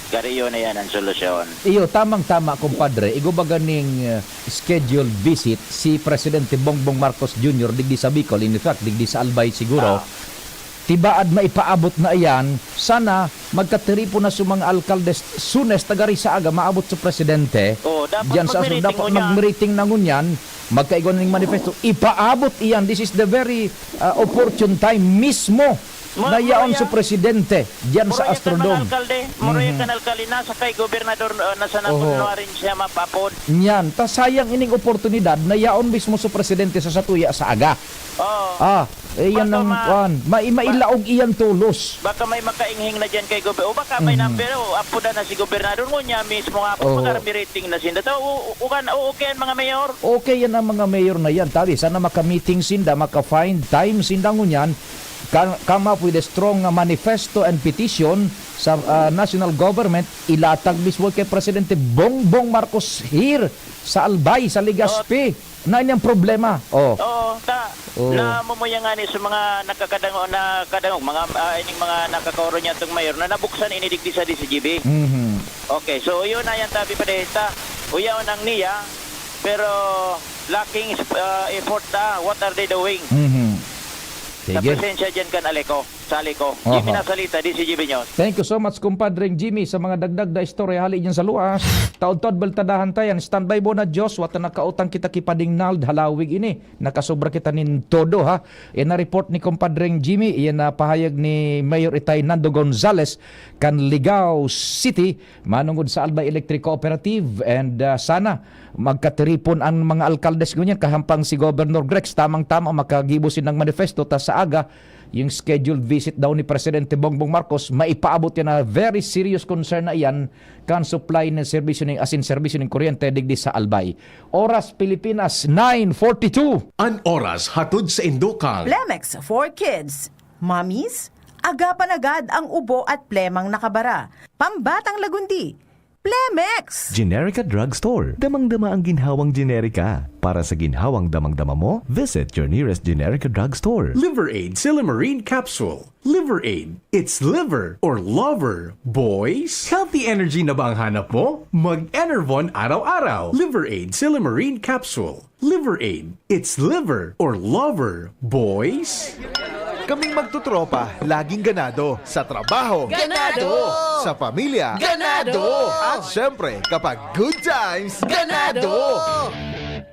gari yun na yan ang solusyon. Iyo, tamang-tama, kumpadre. Igo ba ganing, eh, scheduled visit si Presidente Bongbong Marcos Junior digdi sa Bicol, in fact, digdi sa Albay siguro. Ah. Tibaad maipaabot na iyan, sana magkatiripon na sa mga alkaldes, sunes, tagari sa aga, maabot sa presidente. Oo, dapat diyan sa mag-meeting dapat ngunyan. Mag-meeting na ngunyan, magkaigwa na ning manifesto, ipaabot iyan. This is the very, ah, opportune time mismo Mura, na yaon mura sa yan. Presidente, diyan sa Mura yan kan mga Astrodome. Alkalde, mura yan Mhm. kan alkalde, nasa kay gobernador, ah, nasa na Oho. Kunwarin siya mapaapod. Niyan, ta sayang ining oportunidad na yaon mismo sa presidente sa satuya sa aga. Oo. Ah, eh, yan Baka ang ma-, kuwan. Mai-, ba-, mailaog iyan tolos. Baka may makainghing na dyan kay gobe-, o baka may Mhm. number, o, apodan na si gobernador, ngunyan mismo nga, Oo. Pag-army rating na sinda. So, u-, u-, ukan, o, okay ang mga mayor. Okay yan ang mga mayor na yan. Tabi, sana maka-meeting sinda, maka-find time sinda ngunyan, ka-, come up with a strong, uh, manifesto and petition sa, uh, national government, ilatag mismo kay Presidente Bongbong Marcos here sa Albay, sa Legazpi. Na inyang problema. Oh. Oo, ta, Oo. Namumuya nga ni sa mga nakakadango-, nakadangog, mga, ah, ining mga nakakaoro niya itong mayor na nabuksan ini digdi sa D C G B. Mhm. Okay, so yun na yan, tabi pa dahil ta, uyaw ng niya, pero lacking, ah, effort ta. What are they doing? Mhm. Sa Sige. Presensya dyan kan Aleco. Sali ko. Jimmy Aha. Nasalita, D C G B News. Thank you so much, kumpadreng Jimmy, sa mga dagdag na istorya hali dyan sa luwas. Taod-taod baltadahan tayan. Standby muna, Joshua, ta nakautang kita ki Pading Nald, halawig ini. Nakasobra kita nin todo, ha. Yan na report ni kumpadreng Jimmy, yan na pahayag ni Mayor Itay Nando Gonzales kan Ligao City, manungod sa Albay Electric Cooperative, and, ah, sana magkatiripon ang mga alkaldes ngunyan, kahampang si Governor Grex, tamang-tama, makagibo sinang manifesto, ta sa aga, yung scheduled visit daw ni Presidente Bongbong Marcos, maipaabot yan na very serious concern na iyan, kan supply ng serbisyo ning, as in, serbisyo ning kuryente digdi sa Albay. Oras Pilipinas, nine forty-two. An oras hatod sa Indokal. Plemex for Kids. Mommies, agapan agad ang ubo at plemang nakabara. Pambatang lagundi, Plemex! Generica Drugstore. Damang-dama ang ginhawang Generica. Para sa ginhawang damang-dama mo, visit your nearest Generica Drugstore. Liver Aid Silymarin Capsule. Liver Aid. It's liver or lover, boys. Healthy energy na ba ang hanap mo? Mag-Enervon araw-araw. Liver Aid Silymarin Capsule. Liver Aid. It's liver or lover, boys. Kaming magtotropa, laging ganado. Sa trabaho. Ganado! Sa pamilya. Ganado! At syempre, kapag good times. Ganado!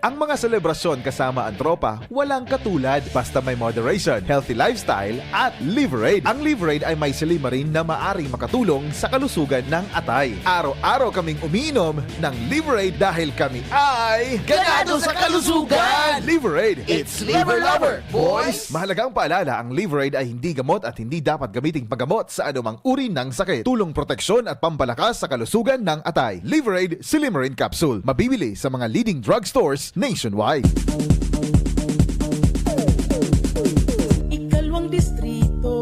Ang mga selebrasyon kasama ang tropa, walang katulad. Basta may moderation, healthy lifestyle, at Liver Aid. Ang Liver Aid ay may silymarin na maaring makatulong sa kalusugan ng atay. Araw-araw kaming umiinom ng Liver Aid dahil kami ay ganado sa kalusugan! Liver Aid, it's liver lover, boys! Mahalagang paalala, ang Liver Aid ay hindi gamot at hindi dapat gamiting panggamot sa anumang uri ng sakit. Tulong, proteksyon at pampalakas sa kalusugan ng atay. Liver Aid Silymarin Capsule. Mabibili sa mga leading drugstores nationwide. Ikalawang distrito,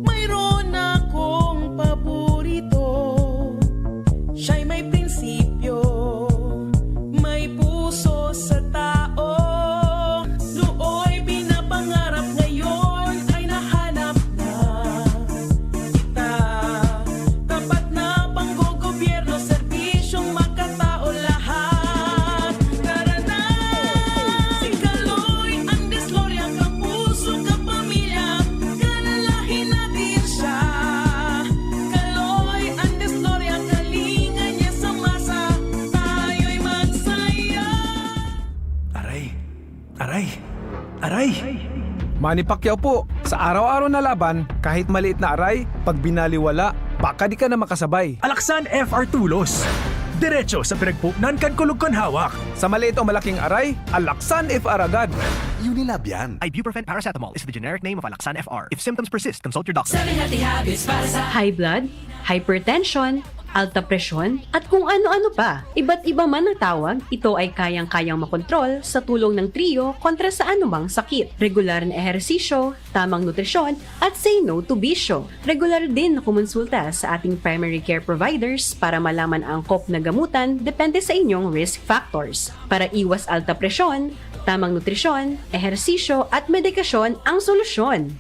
mayroon akong paborito. Siya'y may prinsipyo, may puso sa tao. Nooy pinapangarap, ngayon ay nahanap na kita. Tapat na panggogobyerno, serbisyong makatao lahat. Tara na! Si Kaloy ang Dislorya, kapuso, kapamilya, kalalahi natin siya. Kaloy ang Dislorya, kalinga niya sa masa, tayo'y magsaya. Aray! Aray! Aray! Manny Pacquiao po, sa araw-araw na laban, kahit maliit na aray, pag binaliwala, baka di ka na makasabay. Alaxan F R Tulos. Diretso sa pinagpupnan kan kulog kan hawak. Sa maliit o malaking aray, Alaxan F R agad. Unilab yan. Ibuprofen paracetamol is the generic name of Alaxan F R. If symptoms persist, consult your doctor. Seven healthy habits para sa high blood, hypertension, alta presyon, at kung ano-ano pa. Iba't iba man ang tawag, ito ay kayang-kayang makontrol sa tulong ng Trio kontra sa anumang sakit. Regular na ehersisyo, tamang nutrisyon, at say no to bisyo. Regular din na kumonsulta sa ating primary care providers para malaman ang angkop na gamutan depende sa inyong risk factors. Para iwas alta presyon, tamang nutrisyon, ehersisyo, at medikasyon ang solusyon.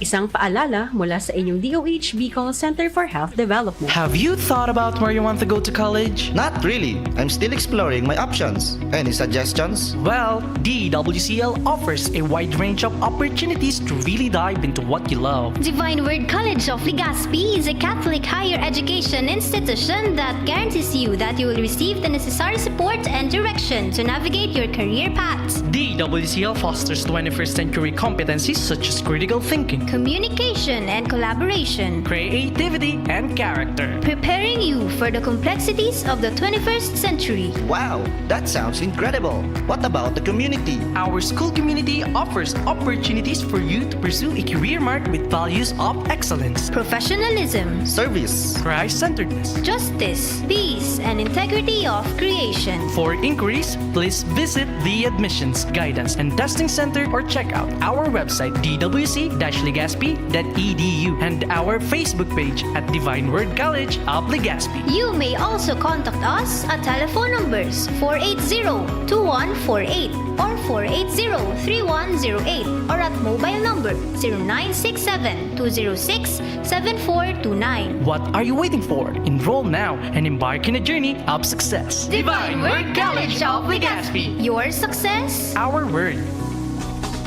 Isang paalala mula sa inyong D O H Bicol Center for Health Development. Have you thought about where you want to go to college? Not really. I'm still exploring my options. Any suggestions? Well, D W C L offers a wide range of opportunities to really dive into what you love. Divine Word College of Legazpi is a Catholic higher education institution that guarantees you that you will receive the necessary support and direction to navigate your career path. D W C L fosters twenty-first century competencies such as critical thinking, communication and collaboration, creativity, and character, preparing you for the complexities of the twenty-first century. Wow, that sounds incredible. What about the community? Our school community offers opportunities for you to pursue a career marked with values of excellence, professionalism, service, Christ-centeredness, justice, peace, and integrity of creation. For inquiries, please visit the Admissions, Guidance, and Testing Center or check out our website, D W C dash legazpi dot E D U, and our Facebook page at Divine Word College of Legazpi. You may also contact us at telephone numbers four eight zero, two one four eight or four eight zero, three one zero eight or at mobile number zero nine six seven, two zero six, seven four two nine. What are you waiting for? Enroll now and embark on a journey of success. Divine Word College of Legazpi. Your success, our word.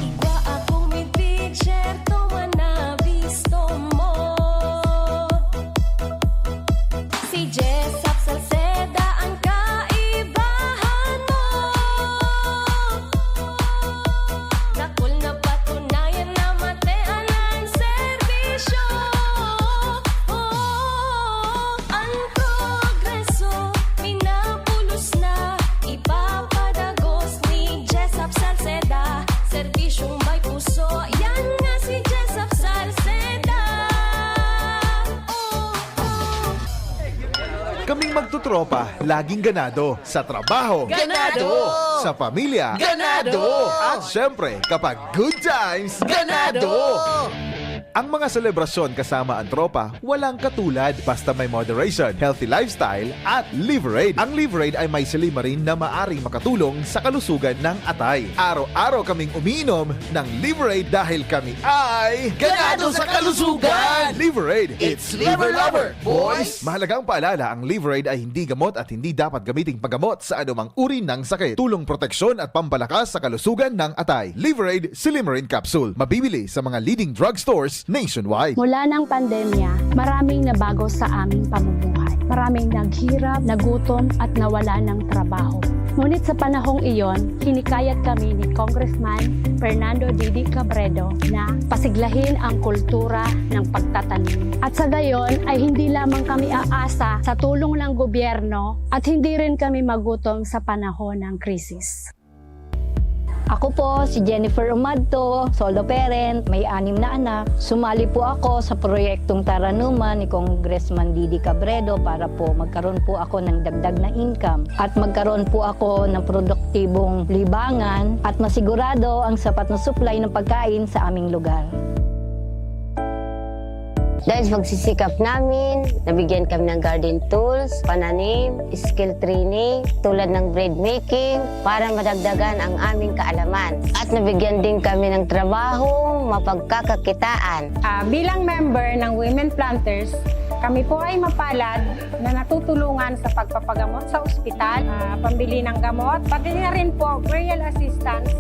Igwa akong mid-pitcher, tuman Magtutropa, laging ganado. Sa trabaho. Ganado! Sa pamilya. Ganado! At syempre, kapag good times, ganado! Ang mga selebrasyon kasama ang tropa, walang katulad. Basta may moderation, healthy lifestyle, at Liverade. Ang Liverade ay may silymarin na maaring makatulong sa kalusugan ng atay. Araw-araw kaming umiinom ng Liverade dahil kami ay ganado sa kalusugan! Liverade, it's Liver Lover, boys! Mahalagang paalala, ang Liverade ay hindi gamot at hindi dapat gamiting paggamot sa anumang uri ng sakit. Tulong proteksyon at pampalakas sa kalusugan ng atay. Liverade Silymarin Capsule. Mabibili sa mga leading drugstores nationwide. Mula ng pandemya, maraming nabago sa aming pamumuhay. Maraming naghirap, nagutom, at nawala ng trabaho. Ngunit sa panahong iyon, hinikayat kami ni Congressman Fernando Didi Cabredo na pasiglahin ang kultura ng pagtatanim. At sa gayon ay hindi lamang kami aasa sa tulong ng gobyerno at hindi rin kami magutom sa panahon ng krisis. Ako po si Jennifer Umadto, solo parent, may anim na anak. Sumali po ako sa proyektong Taranuman ni Congressman Didi Cabredo para po magkaroon po ako ng dagdag na income at magkaroon po ako ng produktibong libangan at masigurado ang sapat na supply ng pagkain sa aming lugar. Dahil sa pagsisikap namin, nabigyan kami ng garden tools, pananim, skill training, tulad ng bread making, para madagdagan ang aming kaalaman. At nabigyan din kami ng trabaho, mapagkakakitaan. Ah, bilang member ng Women Planters, kami po ay mapalad na natutulungan sa pagpapagamot sa ospital, ah, pambili ng gamot, pati na rin po burial assistance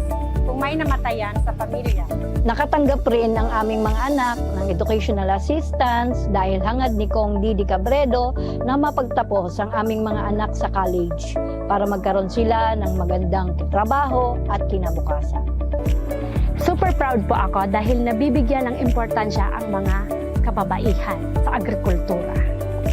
kung may namatayan sa pamilya. Nakatanggap rin ang aming mga anak ng educational assistance dahil hangad ni Cong Didi Cabredo na mapagtapos ang aming mga anak sa college para magkaroon sila ng magandang trabaho at kinabukasan. Super proud po ako dahil nabibigyan ng importansya ang mga kababaihan sa agrikultura.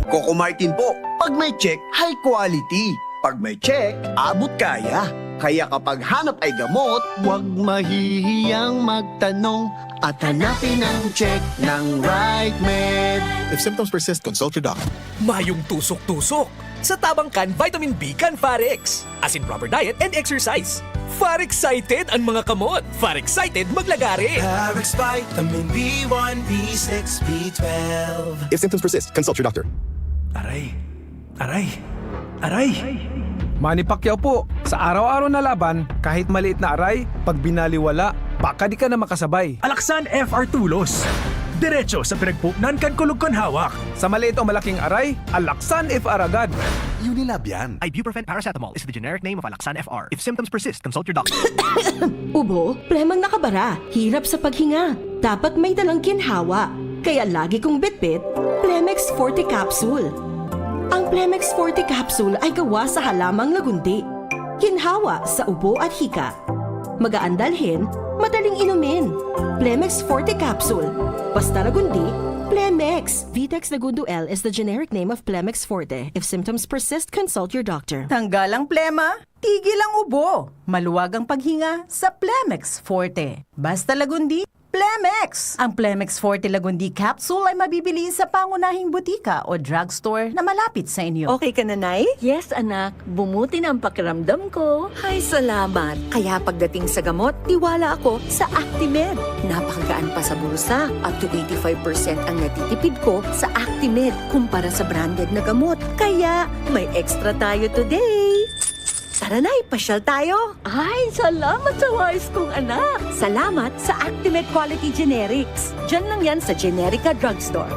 Coco Martin po, pag may check, high quality. Pag may check, abot kaya. Kaya kapag hanap ay gamot, huwag mahihiyang magtanong at hanapin ang check ng right med. If symptoms persist, consult your doctor. Mayong tusok-tusok. Sa tabang kan vitamin B kan Farex. As in proper diet and exercise. Far excited an mga kamot. Far excited maglagare. Farex Vitamin B one, B six, B twelve. If symptoms persist, consult your doctor. Aray. Aray. Aray. Manny Pacquiao po. Sa araw-araw na laban, kahit maliit na aray, pag binaliwala, baka di ka na makasabay. Alaksan F R Tulos. Diretso sa pinagpupnan kan kulog kan hawak. Sa maliit o malaking aray, Alaksan F R agad. Unilab yan. Ibuprofen paracetamol is the generic name of Alaksan F R. If symptoms persist, consult your doctor. Ubo, plemang nakabara, hirap sa paghinga. Dapat may dalang ginhawa. Kaya lagi kong bitbit, Plemex Forte Capsule. Ang Plemex Forte Capsule ay gawa sa halamang lagundi. Ginhawa sa ubo at hika. Magaan dalhin, madaling inumin. Plemex Forte Capsule. Basta lagundi, Plemex. Vitex Lagundo L is the generic name of Plemex Forte. If symptoms persist, consult your doctor. Tanggal ang plema, tigil ang ubo. Maluwag ang paghinga sa Plemex Forte. Basta lagundi, Plemex! Ang Plemex Forte Lagundi Capsule ay mabibili sa pangunahing butika o drugstore na malapit sa inyo. Okay ka na, Nay? Yes, anak. Bumuti na ang pakiramdam ko. Ay, salamat. Kaya pagdating sa gamot, tiwala ako sa Actimed. Napakagaan pa sa bulsa. Up to eighty-five percent ang natitipid ko sa Actimed kumpara sa branded na gamot. Kaya, may extra tayo today. Tara na, ipasyal tayo! Ay, salamat sa wais kong anak! Salamat sa Actimed Quality Generics. Diyan lang yan sa Generica Drugstore.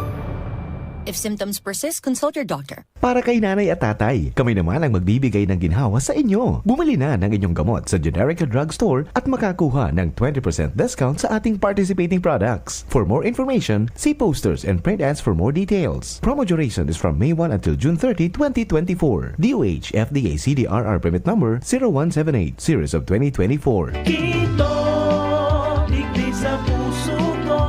If symptoms persist, consult your doctor. Para kay nanay at tatay, kami naman ang magbibigay ng ginhawa sa inyo. Bumili na ng inyong gamot sa Generica Drugstore at makakuha ng twenty percent discount sa ating participating products. For more information, see posters and print ads for more details. Promo duration is from May one until June thirty, twenty twenty-four. D O H F D A C D R R permit number zero one seven eight, series of twenty twenty-four. Kito, digdi sa puso ko,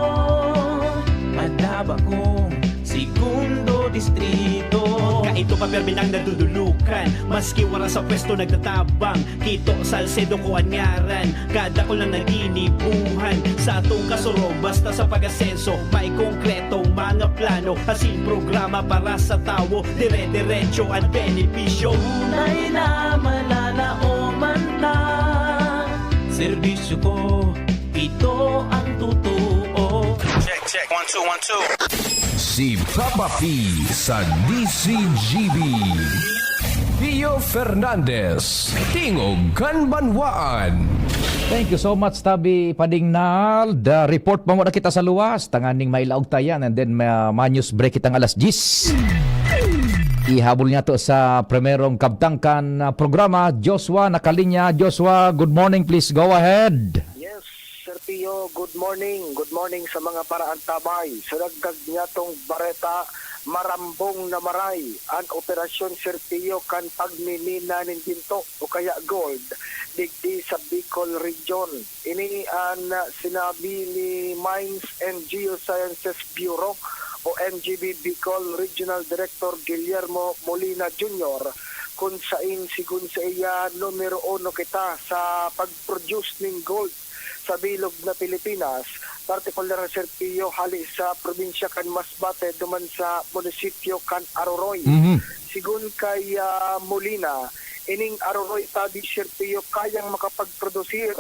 Madaba kong segundo distrito. Kaito pa permi nang nadudulukan, maski wara sa pwesto nagtatabang. Kito Salcedo ko an ngaran, kadakul na naginibuhan. Sa atong kasurog, basta sa pag-asenso, may konkretong mga plano, asin programa para sa tawo, dire-diretso at benepisyo. Tunay na malalaoman ta. Serbisyo ko, ito ang totoo. Check, check. One, two, one, two. Si Papa P sa D C G B. Pio Fernandez, Tingog kan Banwaan. Thank you so much, Tabi Padingnal. The report pa muna kita sa luwas. Tanganing mailaog ta yan and then ma-, ma-news break kitang alas diyes. Ihabol niya to sa primerong kabtang kan, ah, programa. Joshua, nakalinya. Joshua, good morning. Please go ahead. Yes, Sir Pio, good morning. Good morning sa mga paraantabay. Sa dagdag niya tong bareta, marambong na maray an operasyon, Sir Pio, kan pagmimina nin ginto o kaya gold digdi sa Bicol Region. Ini an, ah, sinabi ni Mines and Geosciences Bureau o M G B Bicol Regional Director Guillermo Molina Junior, kun sain, sigon sa iya, numero uno kita sa pag-produce nin gold sa bilog na Pilipinas, partikular na, Sir Pio, hali sa probinsya kan Masbate duman sa munisipyo kan Aroroy. Mhm. Sigon kay, ah, Molina, ining Aroroy Tabi, Sir Pio, kayang makapagprodusir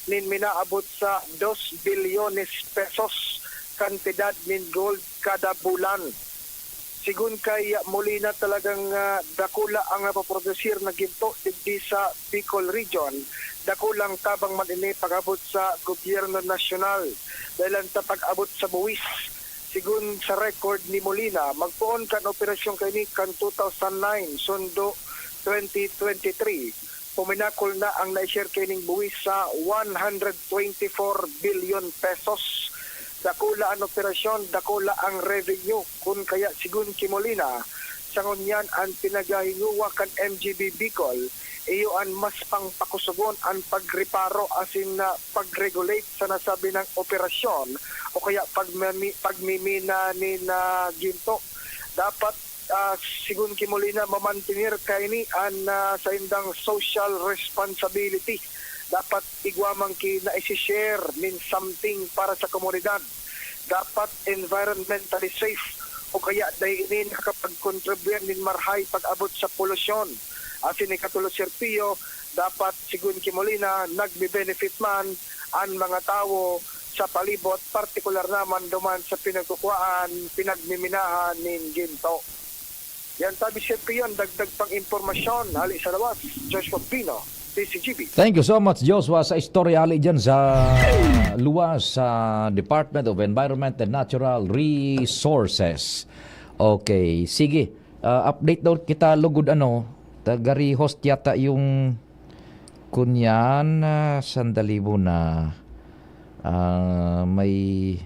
nin minaabot sa dos bilyones pesos kantidad nin gold kada bulan. Sigon kay Molina, talagang, ah, dakula ang napaprodusir na ginto digdi sa Bicol Region. Dakulang tabang man ini pag-abot sa gobyerno nasyonal dahilan sa pag-abot sa buwis. Sigon sa record ni Molina, magpoon kan operasyon kaini kan two thousand nine, sundo twenty twenty-three. Puminakol na ang na-share kaining buwis sa one hundred twenty-four billion pesos. Dakula an operasyon, dakula ang revenue. Kun kaya, sigon ki Molina, sa ngunyan an pinagahingowa kan M G B Bicol, iyo an mas pangpakusogon an pagreparo asin na pag-regulate sa nasabi nang operasyon o kaya pagmami-, pagmimina nin, ah, ginto. Dapat, ah, sigon ki Molina, mamantener kaini an, ah, saindang social responsibility. Dapat igwa man ki naisi-share nin something para sa komunidad. Dapat environmentally safe o kaya dai ini nakakapag-contribute nin marahay pag-abot sa polusyon. Asin ikatulo, Sir Pio, dapat, sigon ki Molina, nagbe-benefit man an mga tawo sa palibot, partikular naman duman sa pinagkukuhaan, pinagmiminahan nin ginto. Yan sabi, Sir Pio, an dagdag pang impormasyon hali sa lawas, Joshua Pino, D C G B. Thank you so much, Joshua, sa istorya hali dyan sa luwas sa Department of Environment and Natural Resources. Okay, sige. Ah, update daw kita lugod, ano, taga-rehost yata yung kunyan, ah, sandali muna. Ah, may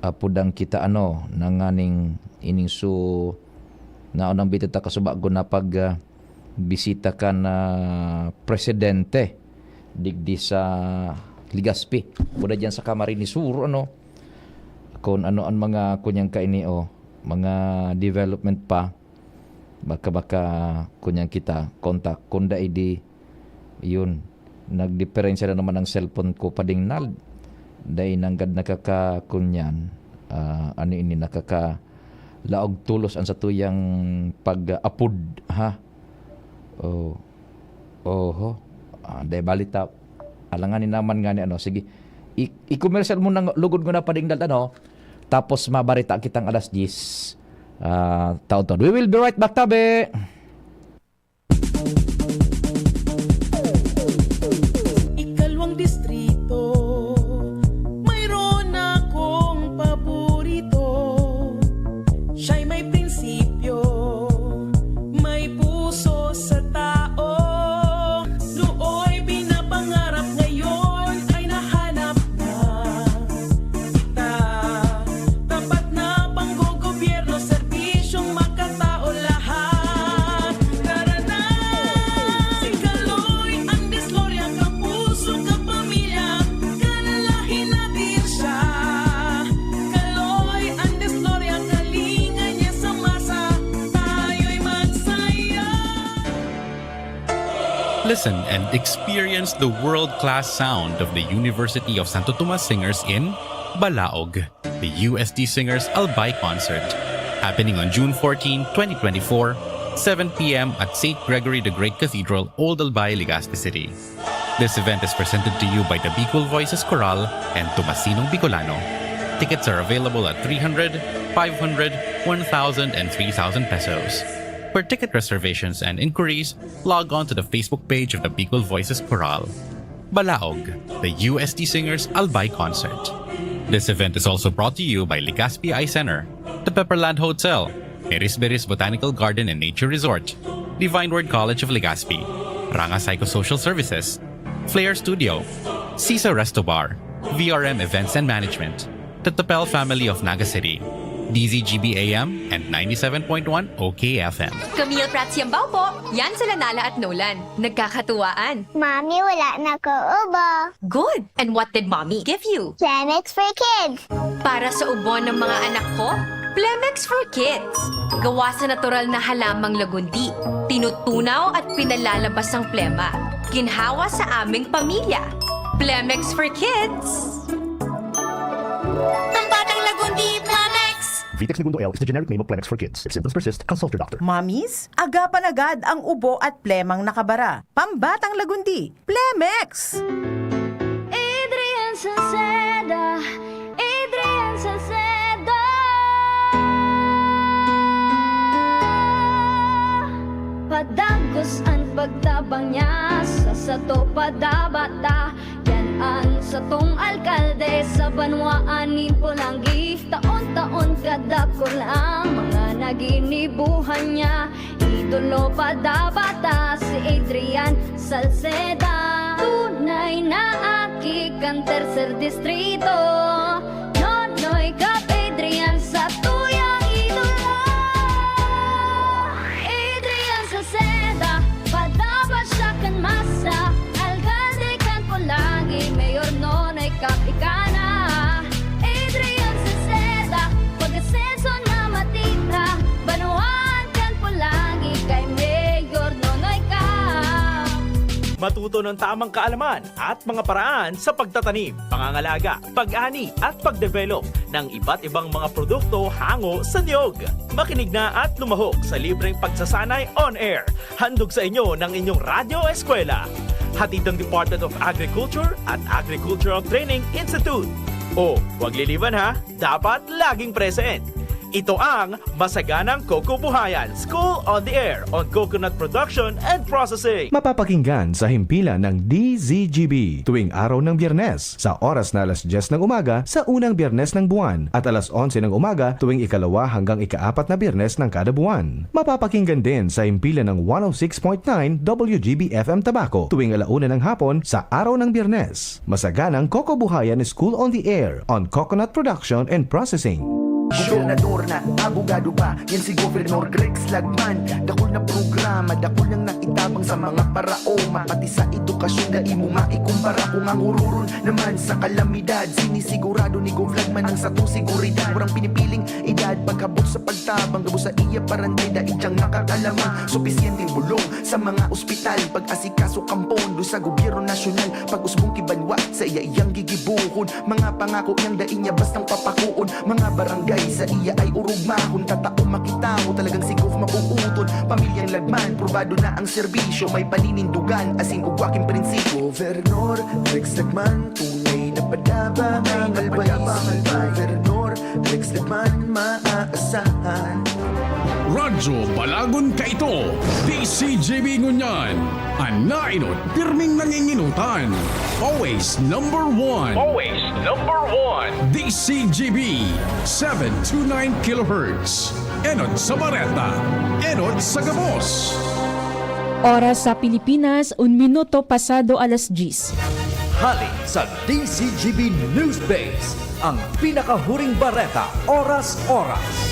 apodang kita, ano, nanganing ining su-, naunang bitita kasubago na pag, ah, bisita kan, ah, presidente digdi sa Legazpi. Kuda dyan sa Camarines Sur, ano, kung ano ang mga kunyang kaini, oh, mga development pa, baka, baka kunyang kita contact. Kung dai di, yun, nagdiperensya na naman ang cellphone ko, padingnal. Dai nanggad nakaka-, kunyan, ah, ano ini, nakakalaog tolos ang satuyang pag-apod, ha? Oh. Oho. Ah, dai balita. Alangan ni naman nga ni ano. Sige. I-, i-commercial mo nang lugod ko na padingnal, ano? Tapos mabarita kitang alas diyes. Ah, taon-taon. We will be right back, tabi. Ikalawang distrito, mayroon akong paborito. Siya'y may prinsipyo, may puso sa tao. Nooy pinapangarap, ngayon ay nahanap na kita. Tapat na panggogobyerno, serbisyong makatao lahat. Listen and experience the world-class sound of the University of Santo Tomas Singers in Balaog, the U S T Singers Albay Concert, happening on June fourteen, twenty twenty-four, seven p m at Saint Gregory the Great Cathedral, Old Albay, Legazpi City. This event is presented to you by the Bicol Voices Chorale and Tomasinong Bicolano. Tickets are available at three hundred, five hundred, one thousand, and three thousand pesos. For ticket reservations and inquiries, log on to the Facebook page of the Bicol Voices Chorale. Balaog, the U S T Singers Albay Concert. This event is also brought to you by Legazpi Eye Center, the Pepperland Hotel, Beris-Beris Botanical Garden and Nature Resort, Divine Word College of Legazpi, Ranga Psychosocial Services, Flair Studio, Sisa Resto Bar, V R M Events and Management, the Tapel family of Naga City, D Z G B A M and ninety-seven point one O K F M. Camille Prats Yambao po. Yan sila Nala at Nolan. Nagkakatuwaan. Mami, wala na ko ubo. Good. And what did Mommy give you? Planex for Kids. Para sa ubo ng mga anak ko, Plemex for Kids. Gawa sa natural na halamang lagundi. Tinutunaw at pinalalabas ang plema. Ginhawa sa aming pamilya. Plemex for Kids. Pambatang lagundi, Plemex! Vitex Negundo L is the generic name of Plemex for Kids. If symptoms persist, consult your doctor. Mommies, agapan agad ang ubo at plemang nakabara. Pambatang lagundi, Plemex! Adrian Salceda, Adrian Salceda. Padagos an pagtabang niya sa sato padabata. Yan an satong alkalde sa banwaan nin Polangui. Taon-taon kadakul ang mga naginibuhan niya. Idolo padabata si Adrian Salceda. Tunay na aki kan tercer distrito. Nonoy Cap Adrian sa tuyang idolo. Adrian Salceda, padaba siya kan masa. Alkalde kan Polangui, Mayor Nonoy Cap ika na. Adrian Salceda, pag-asenso na matira. Banwaan kan Polangui kay Mayor Nonoy Cap. Matuto ng tamang kaalaman at mga paraan sa pagtatanim, pangangalaga, pag-ani at pag-develop ng iba't ibang mga produkto hango sa niyog. Makinig na at lumahok sa libreng pagsasanay on air. Handog sa inyo ng inyong Radyo Eskwela. Hatid ng Department of Agriculture at Agricultural Training Institute. O, huwag liliwan ha, dapat laging present. Ito ang Masaganang Coco Buhayan, School on the Air on Coconut Production and Processing. Mapapakinggan sa himpilan ng D Z G B tuwing araw ng Biyernes, sa oras na alas dyes ng umaga sa unang Biyernes ng buwan at alas onse ng umaga tuwing ikalawa hanggang ikaapat na Biyernes ng kada buwan. Mapapakinggan din sa himpilan ng one oh six point nine W G B F M Tabaco tuwing ala una ng hapon sa araw ng Biyernes. Masaganang Coco Buhayan School on the Air on Coconut Production and Processing. Gobernador na, abogado pa, yan si Governor Greg Slagman. Dakul na programa, dakul nang naitabang sa mga paraoma, pati sa edukasyon, dai mo maikumpara. Kung ang hururon naman sa kalamidad, sinisigurado ni Gov Lagman ang satong seguridad. Walang pinipiling edad, pagkabot sa pagtabang, gabos sa iya parante, dai diyang makakalama. Supisyenteng bulong sa mga ospital, pag-asikaso kan pondo sa gobyerno nasyonal, pag-usbong ki banwa, saiya iyang gigibohon. Mga pangako niyang dai niya bastang papakoon. Mga barangay saiya ay orog mahon, tatao makitawo, talagang si Gov mabubuton. Pamilyang Lagman, probado na ang serbisyo, may paninindugan, asin ugwa king prinsipyo. Gobernador Rex Lagman, tunay na padaba ang Albay. Si Gobernador Rex Lagman, maaasahan. Radyo Balagon kaito, D Z G B ngunyan. An naenot, pirming nangingenotan. Always number one. Always number one. D Z G B, seven two nine kilohertz. Enot sa bareta, enot sa gabos. Oras sa Pilipinas, un minuto pasado alas dyes. Hali sa D Z G B News Base, ang pinakahuring bareta, oras-oras.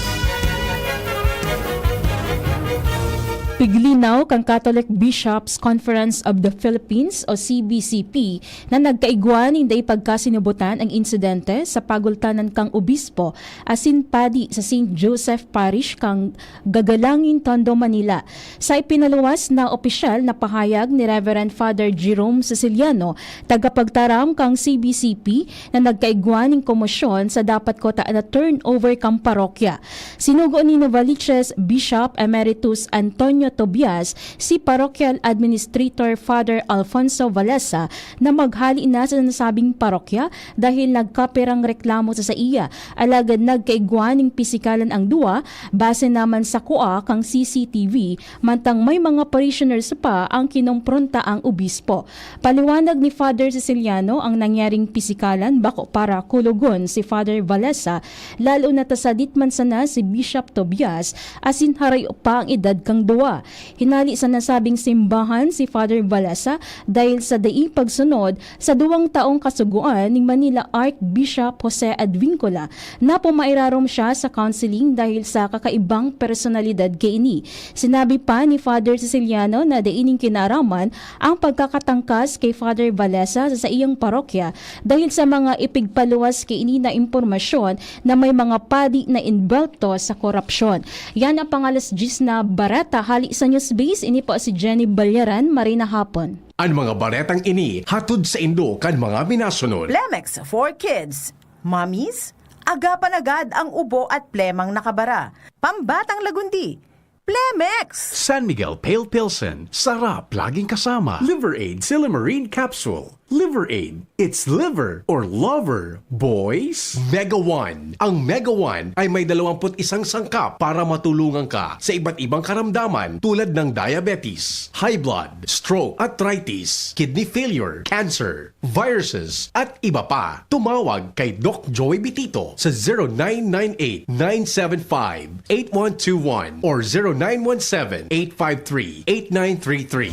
Piglinaw kan Catholic Bishops' Conference of the Philippines o C B C P na nagkaigwa nin dai pagkasinubotan ang insidente sa pagultanan kan obispo asin padi sa Saint Joseph Parish kan Gagalangin, Tondo, Manila. Sa ipinaluwas na opisyal na pahayag ni Reverend Father Jerome Siciliano, tagapagtaram kan C B C P, na nagkaigwa nin komosyon sa dapat kota na turnover kan parokya. Sinugo ni Novaliches Bishop Emeritus Antonio Tobias si Parochial Administrator Father Alfonso Valesa na maghali na sa nasabing parokya dahil nagkapirang reklamo sa saiya, alagad nagkaigwa nin pisikalan ang duwa, base naman sa kua kan C C T V, mantang may mga parishioners pa ang kinompronta ang obispo. Paliwanag ni Father Siciliano, ang nangyaring pisikalan bako para kulogon si Father Valesa, lalo na ta sadit man sana si Bishop Tobias asin harayo pa ang edad kan duwa. Hinali sa nasabing simbahan si Father Valesa dahil sa dai pagsunod sa duwang taong kasugoan ni Manila Archbishop Jose Advincula na pumairarom siya sa counseling dahil sa kakaibang personalidad kaini. Sinabi pa ni Father Siciliano na dai nin kinaaraman ang pagkakatangkas ki Father Valesa sa saiyang parokya dahil sa mga ipigpaluwas kaini na impormasyon na may mga padi na enbwelto sa korupsyon. Yan ang pang-alas dyes na bareta hali sa Newsbase. Ini po si Jenny Balyaran. Marhay na hapon. An mga baretang ini hatod saindo kan mga minasunod. Plemex for Kids. Mommies, agapan agad ang ubo at plemang nakabara. Pambatang lagundi, Plemex! San Miguel Pale Pilsen, sarap laging kasama. Liver Aid Silymarin Capsule. Liver Aid, it's liver or lover, boys! Mega One. Ang Mega One ay may dalawampu't isang sangkap para matulungan ka sa iba't ibang karamdaman tulad ng diabetes, high blood, stroke, arthritis, kidney failure, cancer, viruses, at iba pa. Tumawag kay Doc Joey Bitito sa zero nine nine eight, nine seven five, eight one two one or zero nine one seven, eight five three, eight nine three three.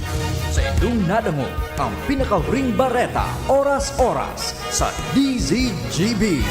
Sa indong nadangog ang pinakahuring bareta, oras-oras, sa D Z G B.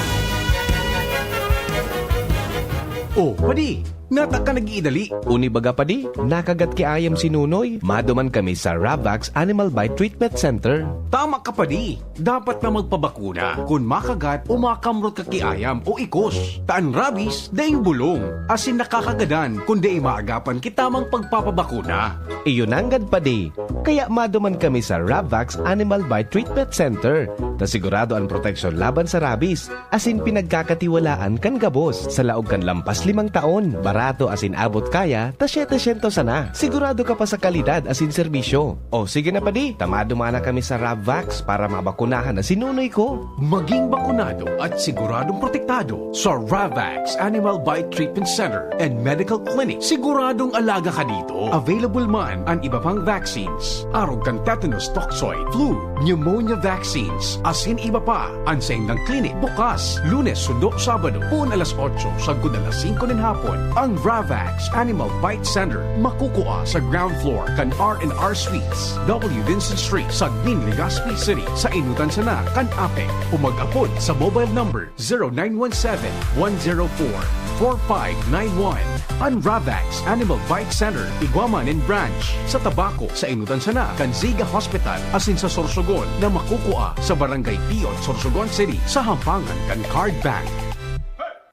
Oh, padi, nata ka nag-iidali? Uni baga, padi, nakagat ki ayam si Nunoy. Maduman kami sa Ravax Animal Bite Treatment Center. Tama ka, padi. Dapat na magpabakuna kun makagat o makamrot ka ki ayam o ikos. Ta an rabies, daing bulong, asin nakakagadan kun dai maagapan ki tamang pagpapabakuna. Iyo nanggad, padi. Kaya maduman kami sa Ravax Animal Bite Treatment Center, ta sigurado an proteksyon laban sa rabies, asin pinagkakatiwalaan kan gabos. Sa laog kan lampas limang taon, barato asin abot kaya ta setecientos sana. Sigurado ka pa sa kalidad asin serbisyo. O sige na, padi, ta maduman na kami sa Ravax para mabakunahan na si Nunoy ko. Maging bakunado at siguradong protektado sa Ravax Animal Bite Treatment Center and Medical Clinic. Siguradong alaga ka dito. Available man an iba pang vaccines, arog kan tetanus toxoid, flu, pneumonia vaccines, asin iba pa. An saindang klinik bukas Lunes sundo Sabado, poon alas otso sagkod alas singko nin hapon. Ang Ravax Animal Bite Center makukua sa ground floor kan R and R Suites, W Vincent Street, Sagmin, Legazpi City, sa enotan sana kan APEC. O mag-apod sa mobile number zero nine one seven, one zero four, four five nine one. An Ravax Animal Bite Center igwa man nin branch sa Tabaco, sa enotan sana kan Ziga Hospital, asin sa Sorsogon na makukua sa Barangay Piyot, Sorsogon City, sa hampangan kan Card Bank.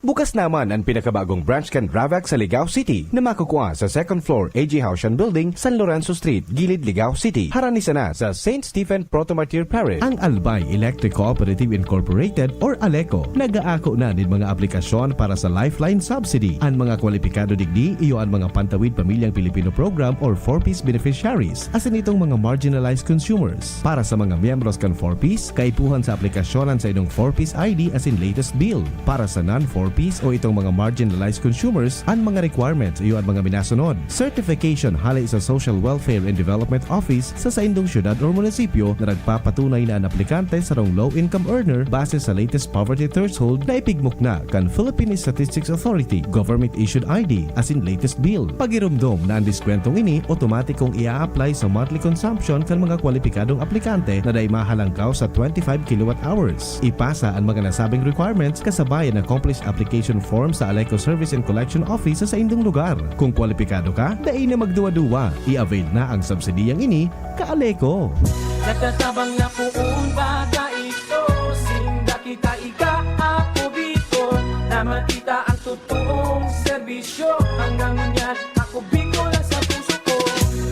Bukas naman an pinakabagong branch kan Ravax sa Ligao City na makukua sa second floor A G Haushan Building, San Lorenzo Street, Gilid, Ligao City. Harani sana sa Saint Stephen Protomartyr Parish. Ang Albay Electric Cooperative Incorporated or ALECO nag-aako na nin mga aplikasyon para sa Lifeline Subsidy. An mga kwalipikado digdi iyo an mga Pantawid Pamilyang Pilipino Program or four Ps beneficiaries, asin itong mga marginalized consumers. Para sa mga miyembros kan four Ps, kaipuhan sa aplikasyon an saindong four Ps I D asin latest bill. Para sa non-four Ps o itong mga marginalized consumers, an mga requirements iyo an mga minasunod: certification hale sa Social Welfare and Development Office sa saindong syudad or munisipyo na nagpapatunay na an aplikante sarong low-income earner base sa latest poverty threshold na ipigmukna kan Philippine Statistics Authority, government-issued I D, asin latest bill. Pagiromdom na an diskwentong ini otomatikong i-a-apply sa monthly consumption kan mga kwalipikadong aplikante na dai mahalangkaw sa twenty-five kilowatt hours. Ipasa an mga nasabing requirements kasabay an accomplished application form sa Aleco Service and Collection Office sa saindong lugar. Kung kwalipikado ka, dai na magduwa-duwa. I-avail na ang subsidiyang ini, ka-Aleco. Nagtatabang na poon ba tayo? Sinda kita ika, ako Bicol, na makita ang totoong serbisyo. Hanggang ngunyan, ako Bicol ang sa puso ko.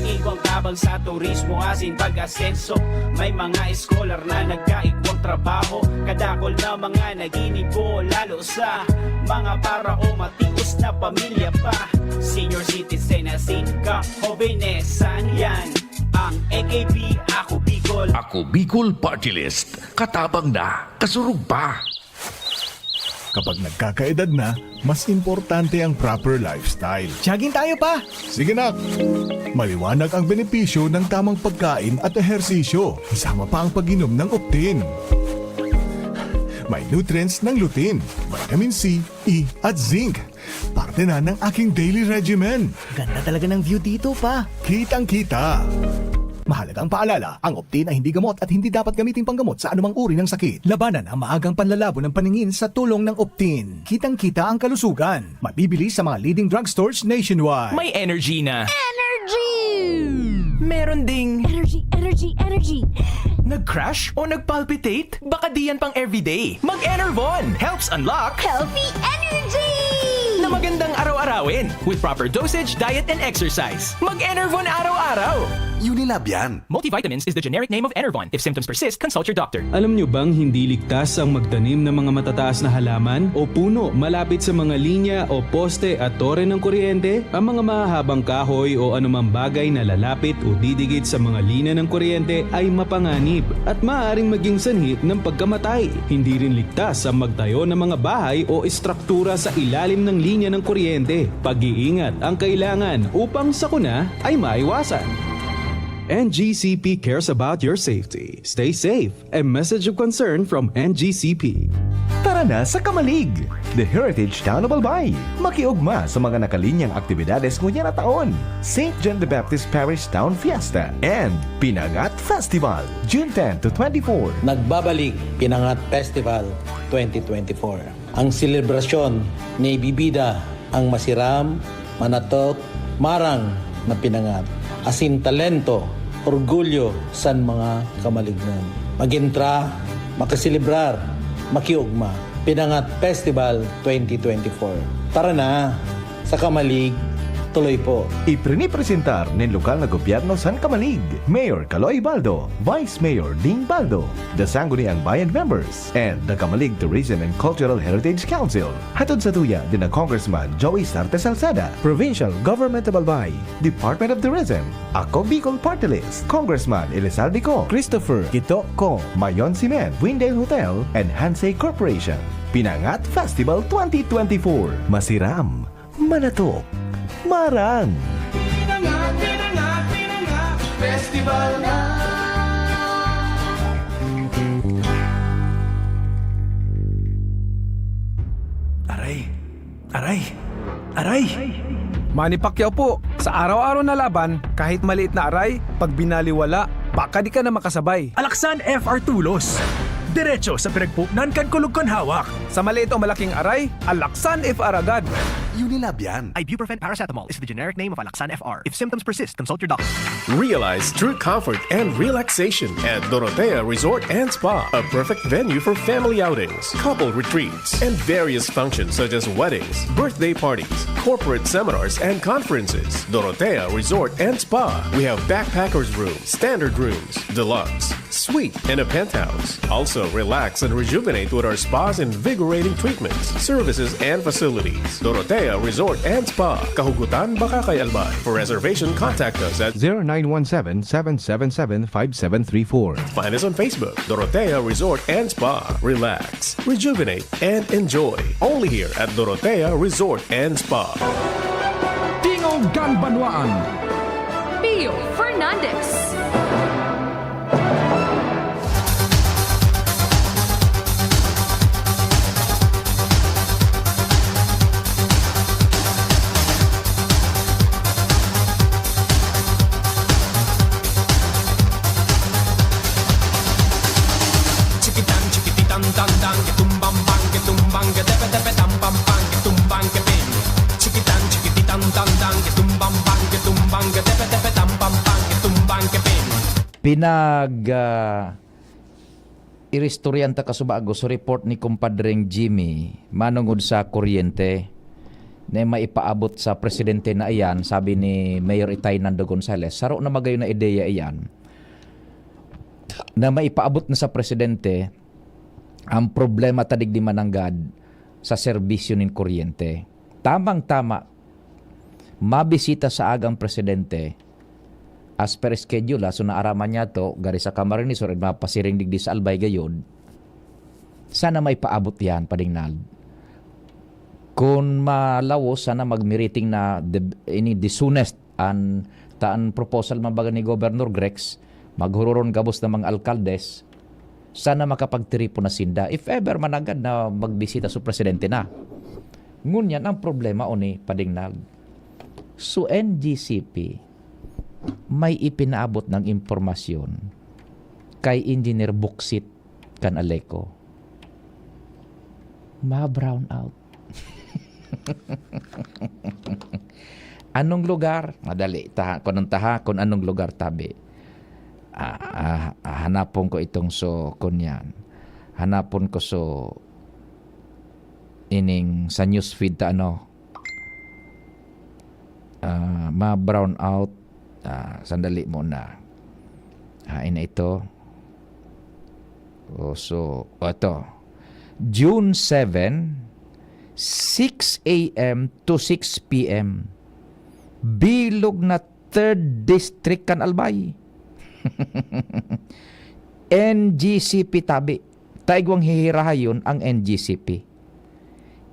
Igwang tabang sa turismo asin pag-asenso. May mga scholar na nagkaigwang trabaho. Kadakol na mga naginibo, lalo sa mga para o matios na pamilya pa. Senior citizen asin ka-hobenesan, yan ang A K B, Ako Bicol. Ako Bicol Party List. Katabang na, kasurog pa. Kapag nagkakaedad na, mas importante ang proper lifestyle. Jogging tayo pa! Sige nak! Maliwanag ang benepisyo ng tamang pagkain at ehersisyo, kasama pa ang pag-inom ng Optin. May nutrients ng lutein, vitamin C, E, at zinc. Parte na ng aking daily regimen. Ganda talaga ng view dito pa. Kitang-kita. Mahalagang paalala, ang Optin ay hindi gamot at hindi dapat gamiting panggamot sa anumang uri ng sakit. Labanan ang maagang panlalabo ng paningin sa tulong ng Optin. Kitang-kita ang kalusugan. Mabibili sa mga leading drugstores nationwide. May energy na. Energy! Meron ding Energy, energy, energy! nag-crash o nag-palpitate? Baka di yan pang everyday. Mag-Enervon helps unlock Healthy energy! na magandang araw-arawin with proper dosage, diet, and exercise. Mag-Enervon araw-araw. Unilab yan. Multivitamins is the generic name of Enervon. If symptoms persist, consult your doctor. Alam nyo bang hindi ligtas ang magtanim ng mga matataas na halaman o puno malapit sa mga linya o poste at tore ng kuryente? Ang mga mahahabang kahoy o anumang bagay na lalapit o didikit sa mga linya ng kuryente ay mapanganib at maaaring maging sanhi ng pagkamatay. Hindi rin ligtas ang magtayo ng mga bahay o estruktura sa ilalim ng linya ng kuryente. Pag-iingat ang kailangan upang sakuna ay maiwasan. N G C P cares about your safety. Stay safe. A message of concern from N G C P. Tara na sa Camalig, the Heritage Town of Albay. Makiugma sa mga nakalinyang aktibidades ngunyan na taon. Saint John the Baptist Parish Town Fiesta and Pinangat Festival, June ten to twenty-four. Nagbabalik Pinangat Festival twenty twenty-four. Ang selebrasyon ni bibida ang masiram, manatok, marang na pinangat, asin talento, orgulyo san mga kamalignan. Magentra, makaselebrar, makiugma. Pinangat Festival twenty twenty-four. Tara na! Sa Kamalig, tuloy po. Iprinipresentar nin lokal na gobyerno san Kamalig, Mayor Kaloy Baldo, Vice Mayor Ding Baldo, the Sangguniang Bayan members, and the Kamalig Tourism and Cultural Heritage Council. Hatod sa tuya din na Congressman Joey Sarte Salceda, Provincial Government of Albay, Department of Tourism, Ako Bicol Party List, Congressman Elizalde Co, Christopher Kito Co, Mayon Cement, Windale Hotel, and Hansei Corporation. Pinangat Festival twenty twenty-four. Masiram, manatok, marang. Pinangat, pinangat, pinangat, festival na! Aray! Aray! Aray! Manny Pacquiao po, sa araw-araw na laban, kahit maliit na aray, pag binaliwala, baka di ka na makasabay. Alaksan F R Tulos. Diretso sa pinagpuknan kan kulog kan hawak. Sa maliit o malaking aray, Alaksan F R agad. Unilab yan. Ibuprofen paracetamol is the generic name of Alaxan F R. If symptoms persist, consult your doctor. Realize true comfort and relaxation at Dorotea Resort and Spa, a perfect venue for family outings, couple retreats, and various functions such as weddings, birthday parties, corporate seminars, and conferences. Dorotea Resort and Spa. We have backpackers room, standard rooms, deluxe, suite, and a penthouse. Also, relax and rejuvenate with our spa's invigorating treatments, services, and facilities. Dorotea Resort and Spa, Kahugutan, Bacacay, Albay. For reservation, contact us at zero nine one seven, seven seven seven, five seven three four. Find us on Facebook, Dorotea Resort and Spa. Relax, rejuvenate, and enjoy. Only here at Dorotea Resort and Spa. Tingog kan Banwaan. Pio Fernandez. Chikitan, chikititan, tan, tan, ketumbang, bang, ketumbang, ketepe, tepe, tam, pam, Inag, ah, iristoryan ta kasubago so report ni Kumpadreng Jimmy manungod sa kuryente na maipaabot sa presidente na iyan, sabi ni Mayor Itay Nando Gonzales. Saro na magayon na ideya iyan na maipaabot na sa presidente ang problema ta digdi mananggad sa serbisyo nin kuryente. Tamang-tama, mabisita sa agang presidente as per schedule, ha. So, naaraman niya to, gari sa Camarines Sur, mapasiring digdi sa Albay gayod. Sana maipaabot yan, Pading Nald. Kun malawos, sana magmiriting na the, ini the soonest an, ta an proposal man baga ni Governor Grex, maghururon gabos na mga alkaldes, sana makapagtiripon na sinda. If ever mananggad na magbisita so presidente na. Ngunyan, ang problema, oni, Pading Nald, so N G C P, may ipinaabot ng impormasyon kay Engineer Buksit kan Aleco. Ma-brown out. Anong lugar? Madali. Taha, kun anong taha, kun anong lugar tabi. Ah, ah, hanapon ko itong so, kun yan. Hanapon ko so, ining sa newsfeed ta, ano. Ah, ma-brown out. Ah, sandali muna. Hain na ito. Oh, so, ito. June seven, six a m to six p m. Bilog na third district kan Albay. N G C P tabi. Ta igwang hihirahayon ang N G C P.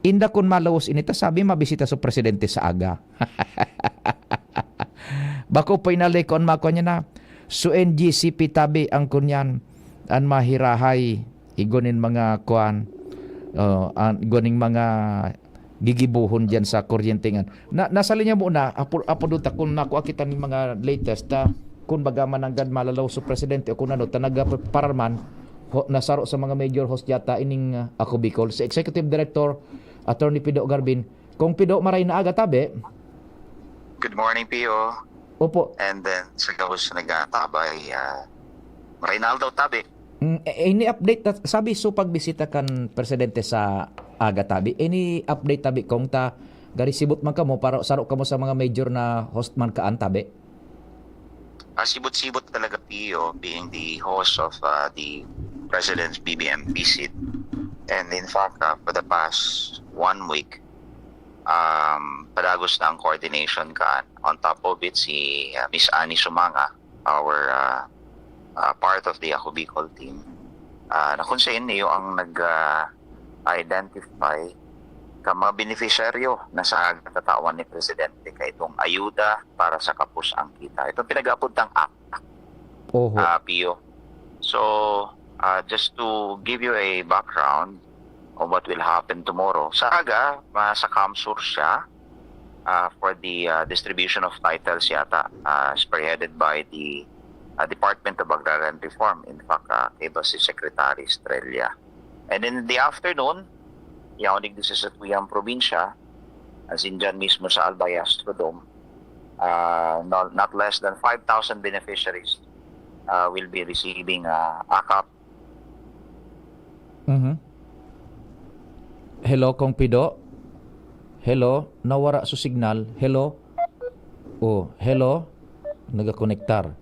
Inda kun malawos ini ta sabi, mabisita so presidente sa aga. Bako pa inalay ko an makua niya na. So N G C P tabi ang kunyan, an mahirahay, igwa nin mga kuan, oh, an, igwa ning mga gigibohon diyan sa kuryente ngan. Na, nasa linya muna, apo, apo duta kung nakuha kita ning mga latest, ta, kung baga mananggad malalaw so presidente o kung ano, ta nagpaparman, ho, nasaro sa mga major host yata ining, ah, Ako Bicol. Si Executive Director, Attorney Pido Garbin. Kong Pido, maray na aga, tabi? Good morning, Pio. Opo. And then, sa gabos na nag-atabay, ah, maray na aldaw, tabi. Mm, eh, any update ta, sabi, so pagbisita kan presidente sa aga, tabi? Any update, tabi, kung ta, gari sibot man kamo, para saro kamo sa mga major na host man kaan, tabi? Ah, sibot-sibot talaga, Pio, being the host of, ah, the President's B B M visit. And in fact, ah, for the past one week, um, padagos na ang coordination kan. On top of it, si, ah, Miss Annie Sumanga, our, ah, ah, part of the Ako Bicol team, ah, na kung sa inyo ang nag, ah, identify ka mga beneficiaryo na sa aga tatawan ni Presidente kay itong ayuda para sa kapos ang kita. Itong pinag-aapod tang act, Oho. ah, Pio. So, ah, just to give you a background of what will happen tomorrow, sa aga, ma-, sa CamSur siya, ah, for the, ah, distribution of titles yata, ah, spearheaded by the, ah, Department of Agrarian Reform. In fact, ah, kaiba si Secretary Estrella. And in the afternoon, yaon digdi sa satuyang probinsya, as in dyan mismo sa Albay Astrodome, ah, no, not less than five thousand beneficiaries, ah, will be receiving, ah, akap. Mhm. Hello, Kong Pido? Hello? Nawara so signal. Hello? Oh, hello? Nagakonektar.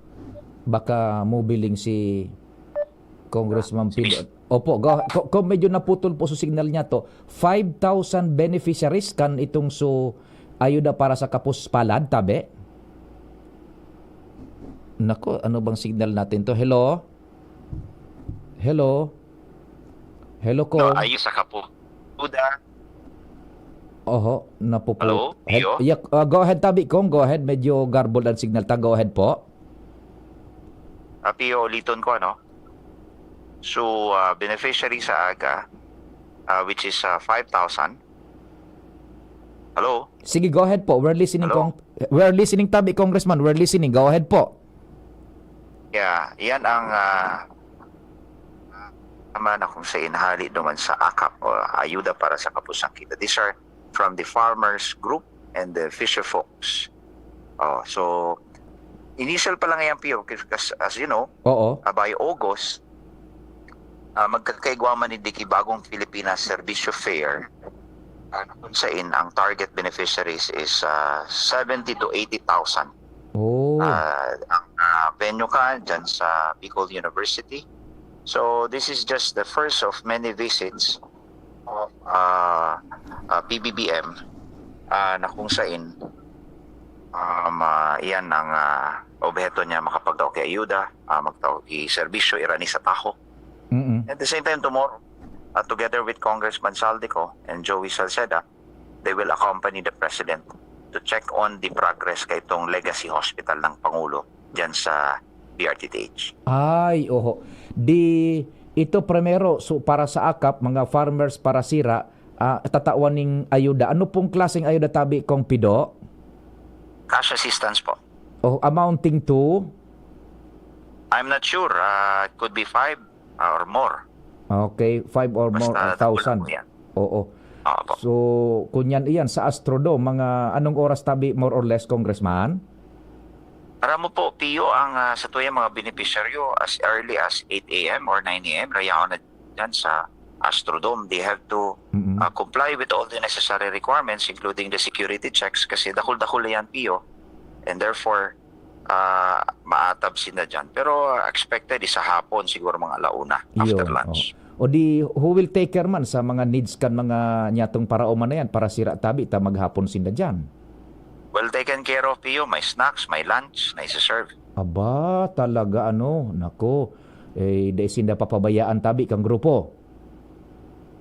Baka mubiling si Congressman Pido. Opo, go, ko, ko medyo naputol po so signal niya to. Five thousand beneficiaries kan itong so ayuda para sa kapos palad, tabi? Nako, ano bang signal natin to? Hello? Hello? Hello, No, Kong? Ayun sa kapo. Buda. Oho, napupu- Hello? Hel-, Iyo? yeah, uh, go ahead, tabi, Kong. Go ahead. Medyo garbled ang signal ta. Go ahead po. Ah, Pio, uliton ko, ano? So, ah, beneficiary sa aga, ah, which is, ah, five thousand. Hello? Sige, go ahead po. We're listening, Hello? Kong. We're listening, tabi, Congressman. We're listening. Go ahead po. Yeah, yan ang, ah, naman akong sa inhali naman sa akap o ayuda para sa kapusang kita. These are from the farmers group and the fisher folks. Oh, so, initial pa lang yan, Pio, kasi as, as you know, Oo. ah, by August, ah, magkakaigwa man digdi ki Bagong Pilipinas Serbisyo Fair, ah, na kung saan ang target beneficiaries is ah, seventy to eighty thousand. Oh. Ah, ang ah, venue ka dyan sa Bicol University. So this is just the first of many visits of ah, ah, P B B M, ah, na kung saan um, ah, iyan ang ah, obheto niya, makapagtao ki ayuda, ah, magtao ki serbisyo, irani sa taho. Mm-mm. At the same time, tomorrow, ah, together with Congressman Zaldy Co and Joey Salceda, they will accompany the President to check on the progress kaitong legacy hospital ng Pangulo dyan sa D R T T H. Ay, oho. Di ito primero, so para sa akap, mga farmers para sira, ah, tatawan ning ayuda. Ano pong klaseng ayuda tabi, Kong Pido? Cash assistance po. Oh, amounting to? I'm not sure. Ah, it could be five ah, or more. Okay, five or more Basta thousand. kulang po yan. Oo. Opo. So, kunyan iyan sa Astrodome, mga anong oras tabi more or less, Congressman? Aram mo po, Pio, ang ah, sa tuya mga benepisyaryo as early as eight a.m. or nine a.m. rayaon na dyan sa Astrodome. They have to Mm-mm. ah, comply with all the necessary requirements, including the security checks, kasi dakul-dakul na yan, Pio. And therefore, ah, maatab sinda dyan. Pero ah, expected is sa hapon, siguro mga alauna, after Iyo, lunch. O di, who will take care man sa mga needs kan mga nyatong paraoma na yan para sira tabi ta maghapon sinda dyan? Well taken care of, Pio. May snacks, may lunch na isa-serve. Aba, talaga ano, nako. Eh, dai sinda papabayaan tabi kang grupo.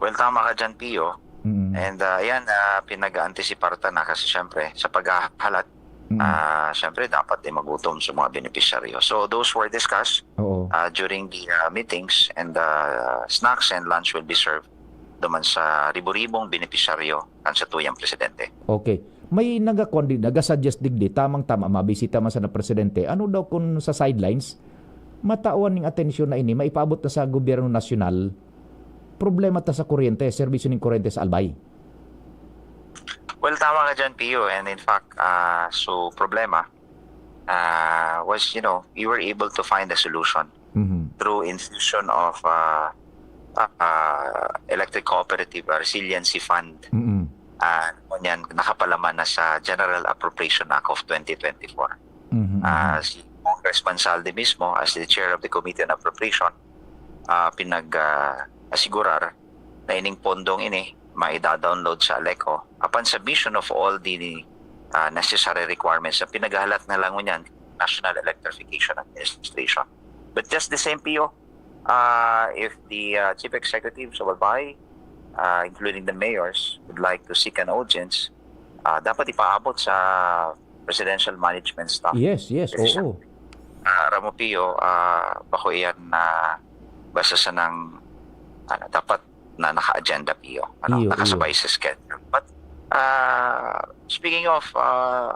Well, tama ka dyan, Pio. Mm. And uh, yan, uh, pinag-aantisiparta na kasi syempre, sa paghahalat, Mm. ah syempre, dapat eh magutom sa mga benepisyaryo. So, those were discussed Oo. uh, during the uh, meetings and uh, snacks and lunch will be served duman sa ribo-ribong benepisyaryo kan sa tuyang presidente. Okay. May nagakon di, nagasuggest digdi, tamang-tama, mabisita man sa na presidente. Ano daw kung sa sidelines, matawan ning atensyon na ini, maipaabot na sa gobyerno nasyonal, problema ta sa kuryente, serbisyo ning kuryente sa Albay. Well, tama ka dyan, Pio. And in fact, ah so problema ah was, you know, we were able to find a solution Mhm. through infusion of uh, uh, Electric Cooperative Resiliency Fund. Mm-mm. Ah, ngunyan, nakapalaman na sa General Appropriation Act of twenty twenty-four. Mhm, Ah, mhm. Si Congressman Zaldy mismo, as the chair of the Committee on Appropriation, ah, pinag-asigurar na ining pondong ini maida-download sa ALECO upon submission of all the ah, necessary requirements na pinaghahalat na lang ngunyan National Electrification Administration. But just the same, Pio, uh, if the uh, chief executives of Albay, uh, including the mayors, would like to seek an audience, uh, dapat ipaabot sa presidential management staff. Yes, yes, Kasi oo. Ah, aram mo, Pio, ah, bako iyan na basta sanang ano, dapat na naka-agenda, Pio. Ano, Iyo, nakasabay sa schedule. But uh, speaking of uh,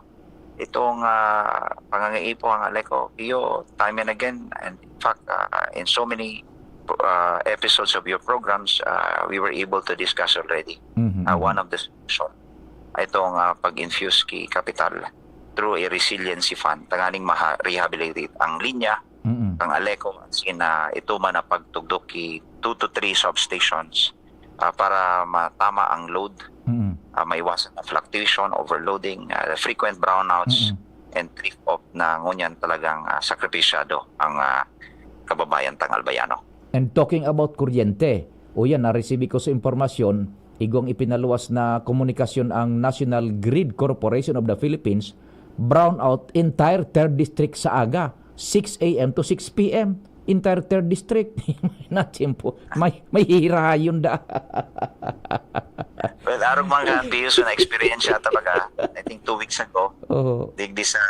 itong uh, pangangaipo ang ALECO, Pio, time and again, and in fact, uh, in so many uh, episodes of your programs, uh, we were able to discuss already Mhm, uh, mhm. one of the solution itong uh, pag-infuse ki kapital through a resiliency fund tanganing ma-rehabilitate ang linya Mm-mm. ang ALECO, as in, ah, ito man ang pagtugdok ki two to three substations ah, para matama ang load, Mm-mm. ah, maiwasan ang fluctuation, overloading, ah, frequent brownouts, Mm-mm. and drift off na ngunyan talagang ah, sakripisyado ang ah, kababayan tang Albayano. And talking about kuryente, o yan, naresibi ko sa impormasyon, igwang ipinaluwas na komunikasyon ang National Grid Corporation of the Philippines, brownout entire third district sa aga, six a m to six p m. Entire third district. Na tiyempo. May, may hihirahayon da. Well, arog man ka, Pio, so na-experience yata baga, I think two weeks ago, Oo. digdi sa,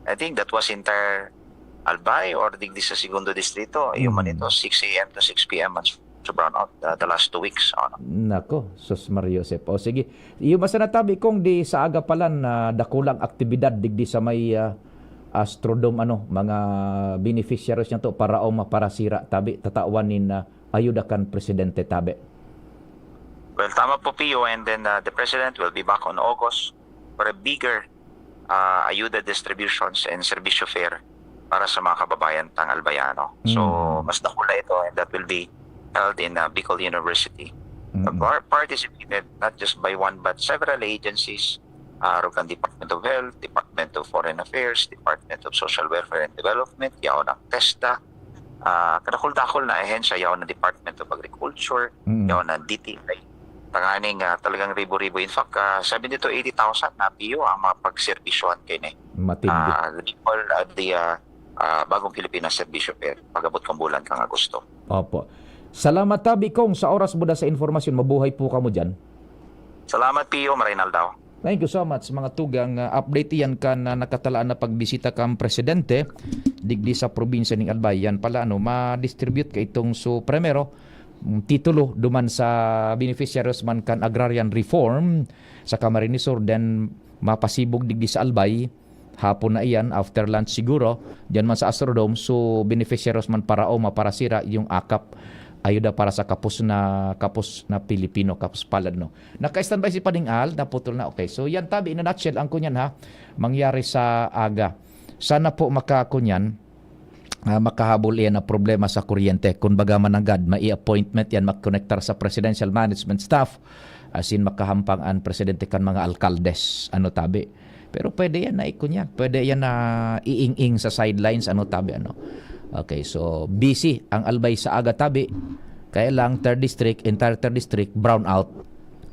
I think that was entire Albay or digdi sa Segundo Distrito, yung man Mhm. ito, six a m to six p m man sa brownout uh, the last two weeks. Ano? Nako, sus Mario Josep. O sige, iyo basta natabi kong di sa aga pa lang na dakulang aktibidad digdi sa may ah, Astrodome, ano, mga beneficiaries niya to para o maparasira tabi tatawan nin ah, ayuda kan presidente tabi. Well, tama po, Pio, and then uh, the President will be back on August for a bigger ah, ayuda distributions and serbisyo fair para sa mga kababayan tang Albayano. So, Mm. mas dakula ito, and that will be held in, ah, Bicol University. Mm. Par-, participated not just by one but several agencies, ah, arog kan Department of Health, Department of Foreign Affairs, Department of Social Welfare and Development, yaon ang TESDA, ah, kadakul-dakul na ahensya, yaon ang Department of Agriculture, Mm. yaon ang D T I. Tanganing, ah, talagang ribo-ribo. In fact, ah, seventy to eighty thousand na piyo ang mga pagserbisyohan kaini. Matindi. Ah, we call, ah, the, ah, ah, Bagong Pilipinas Serbisyo Fair, pag-abot kan bulan kan Agosto. Opo. Salamat tabi, Cong, sa oras mo da sa informasyon. Mabuhay po kamo diyan. Salamat, Pio. Maray na aldaw. Thank you so much, mga tugang. Ah, update iyan kan, ah, nakatalaan na pagbisita kan Presidente digdi sa probinsya ning Albay. Yan pala, ano, ma-distribute ka itong so primero, mm, titulo duman sa beneficiaries man kan agrarian reform sa Camarines Sur, then mapasibog digdi sa Albay. Hapon na iyan, after lunch siguro, diyan man sa Astrodome. So, beneficiaries man para Oma, para Sira, yung akap, ayuda para sa kapos na, kapos na Pilipino, kapos palad, no? Naka-standby si Pading Al, naputol na. Okay, so yan tabi, in a nutshell, ang kunyan ha, mangyari sa aga. Sana po makakunyan, ah, makahabol iyan na problema sa kuryente. Kung baga mananggad, may appointment yan, magkonektar sa presidential management staff, asin makahampang an presidente kan mga alkaldes. Ano tabi? Pero pwede yan na ikunyan. Pwede yan na iing-ing sa sidelines, ano tabi, ano? Okay, so busy ang Albay sa aga tabi. Kaya lang, third district, entire third district, brown out,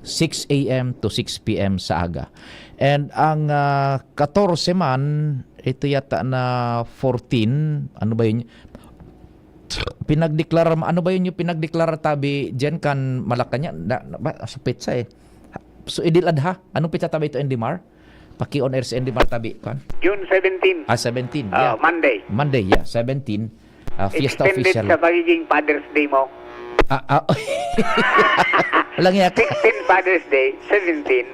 six a m to six p m sa aga. And ang, ah, katorse man, ito yata na fourteen, ano ba yun? Pinagdeklara, ano ba yun yung pinagdeklara tabi diyan kan Malacañang? Na, na, ba, sa petsa eh. So, Idil Adha, anong petsa tabi ito, Endimar? Paki-on air si Endimar tabi, kan? June seventeen. Ah, seventeen, Ah, yeah. Monday. Monday, yeah, seventeen. Ah, fiesta Extended official. Sa pagiging Father's Day mo. Ah, ah. Walang iya ka. Sixteen Father's Day, seventeen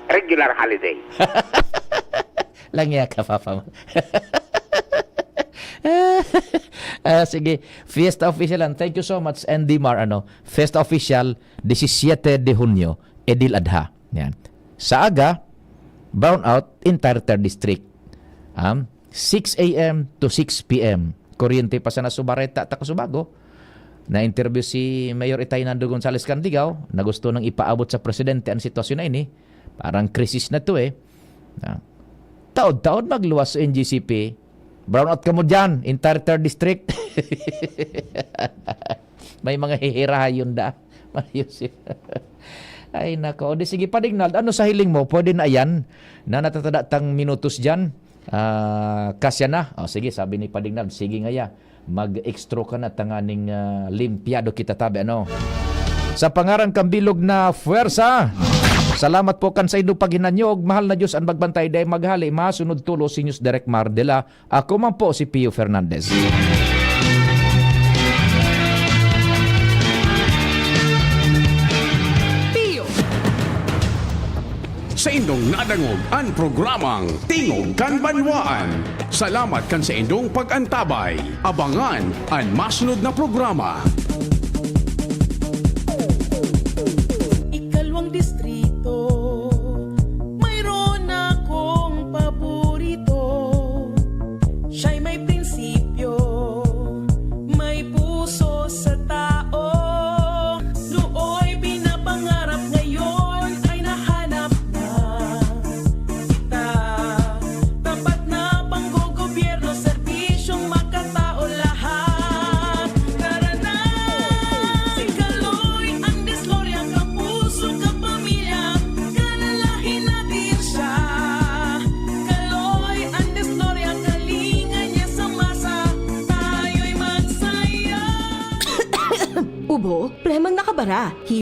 regular holiday. Lang iya ka, Papa mo. Ah, sige. Fiesta official lang. Thank you so much, Endimar. Ano, Fiesta official, disisiete de Hunyo, Idil Adha. Yan. Sa aga, brown out, entire third district. Um, six a m to six p m. Kuryente pa sana sa Bareta, ta Casubago. Na-interview si Mayor Itay Nando Gonzales Candigao na gusto nang ipaabot sa presidente ang sitwasyon na ini. Parang krisis na to eh. Na, taod-taod magluwas sa N G C P. Brown out kamo dyan, entire third district. May mga hihirahayon da. Mario Sir. Ay, nako. O di sige, Pading Nald, ano sa hiling mo? Pwede na yan na natatada tang minutos dyan? Ah, kasya na. O sige, sabi ni Pading Nald, sige ngaya. Mag-extra ka na tanganing, ah, limpyado kita tabi, ano? Sa pangaran kan bilog na fuwersa, salamat po kan saindong paghinanyog. Mahal na Diyos an magbantay, dai maghali, masunod tulos si News Direk Mar de la Ako man po si Pio Fernandez. Pio. Saindong nadangog an programang Tingog kan Banwaan. Salamat kan saindong pag-antabay. Abangan an masunod na programa. Ikalawang distrito, mayroon akong paborito. Siya'y may prinsipyo, may puso sa tao. Nooy pinapangarap, ngayon ay nahanap na kita. Tapat na panggogobyerno, serbisyong makatao lahat. Tara na! Si Kaloy ang disloria, kapuso, kapamilya, kalalahi natin siya. Kaloy ang disloria, kalinga niya sa masa, tayo'y magsaya. Ubo, premang nakabara.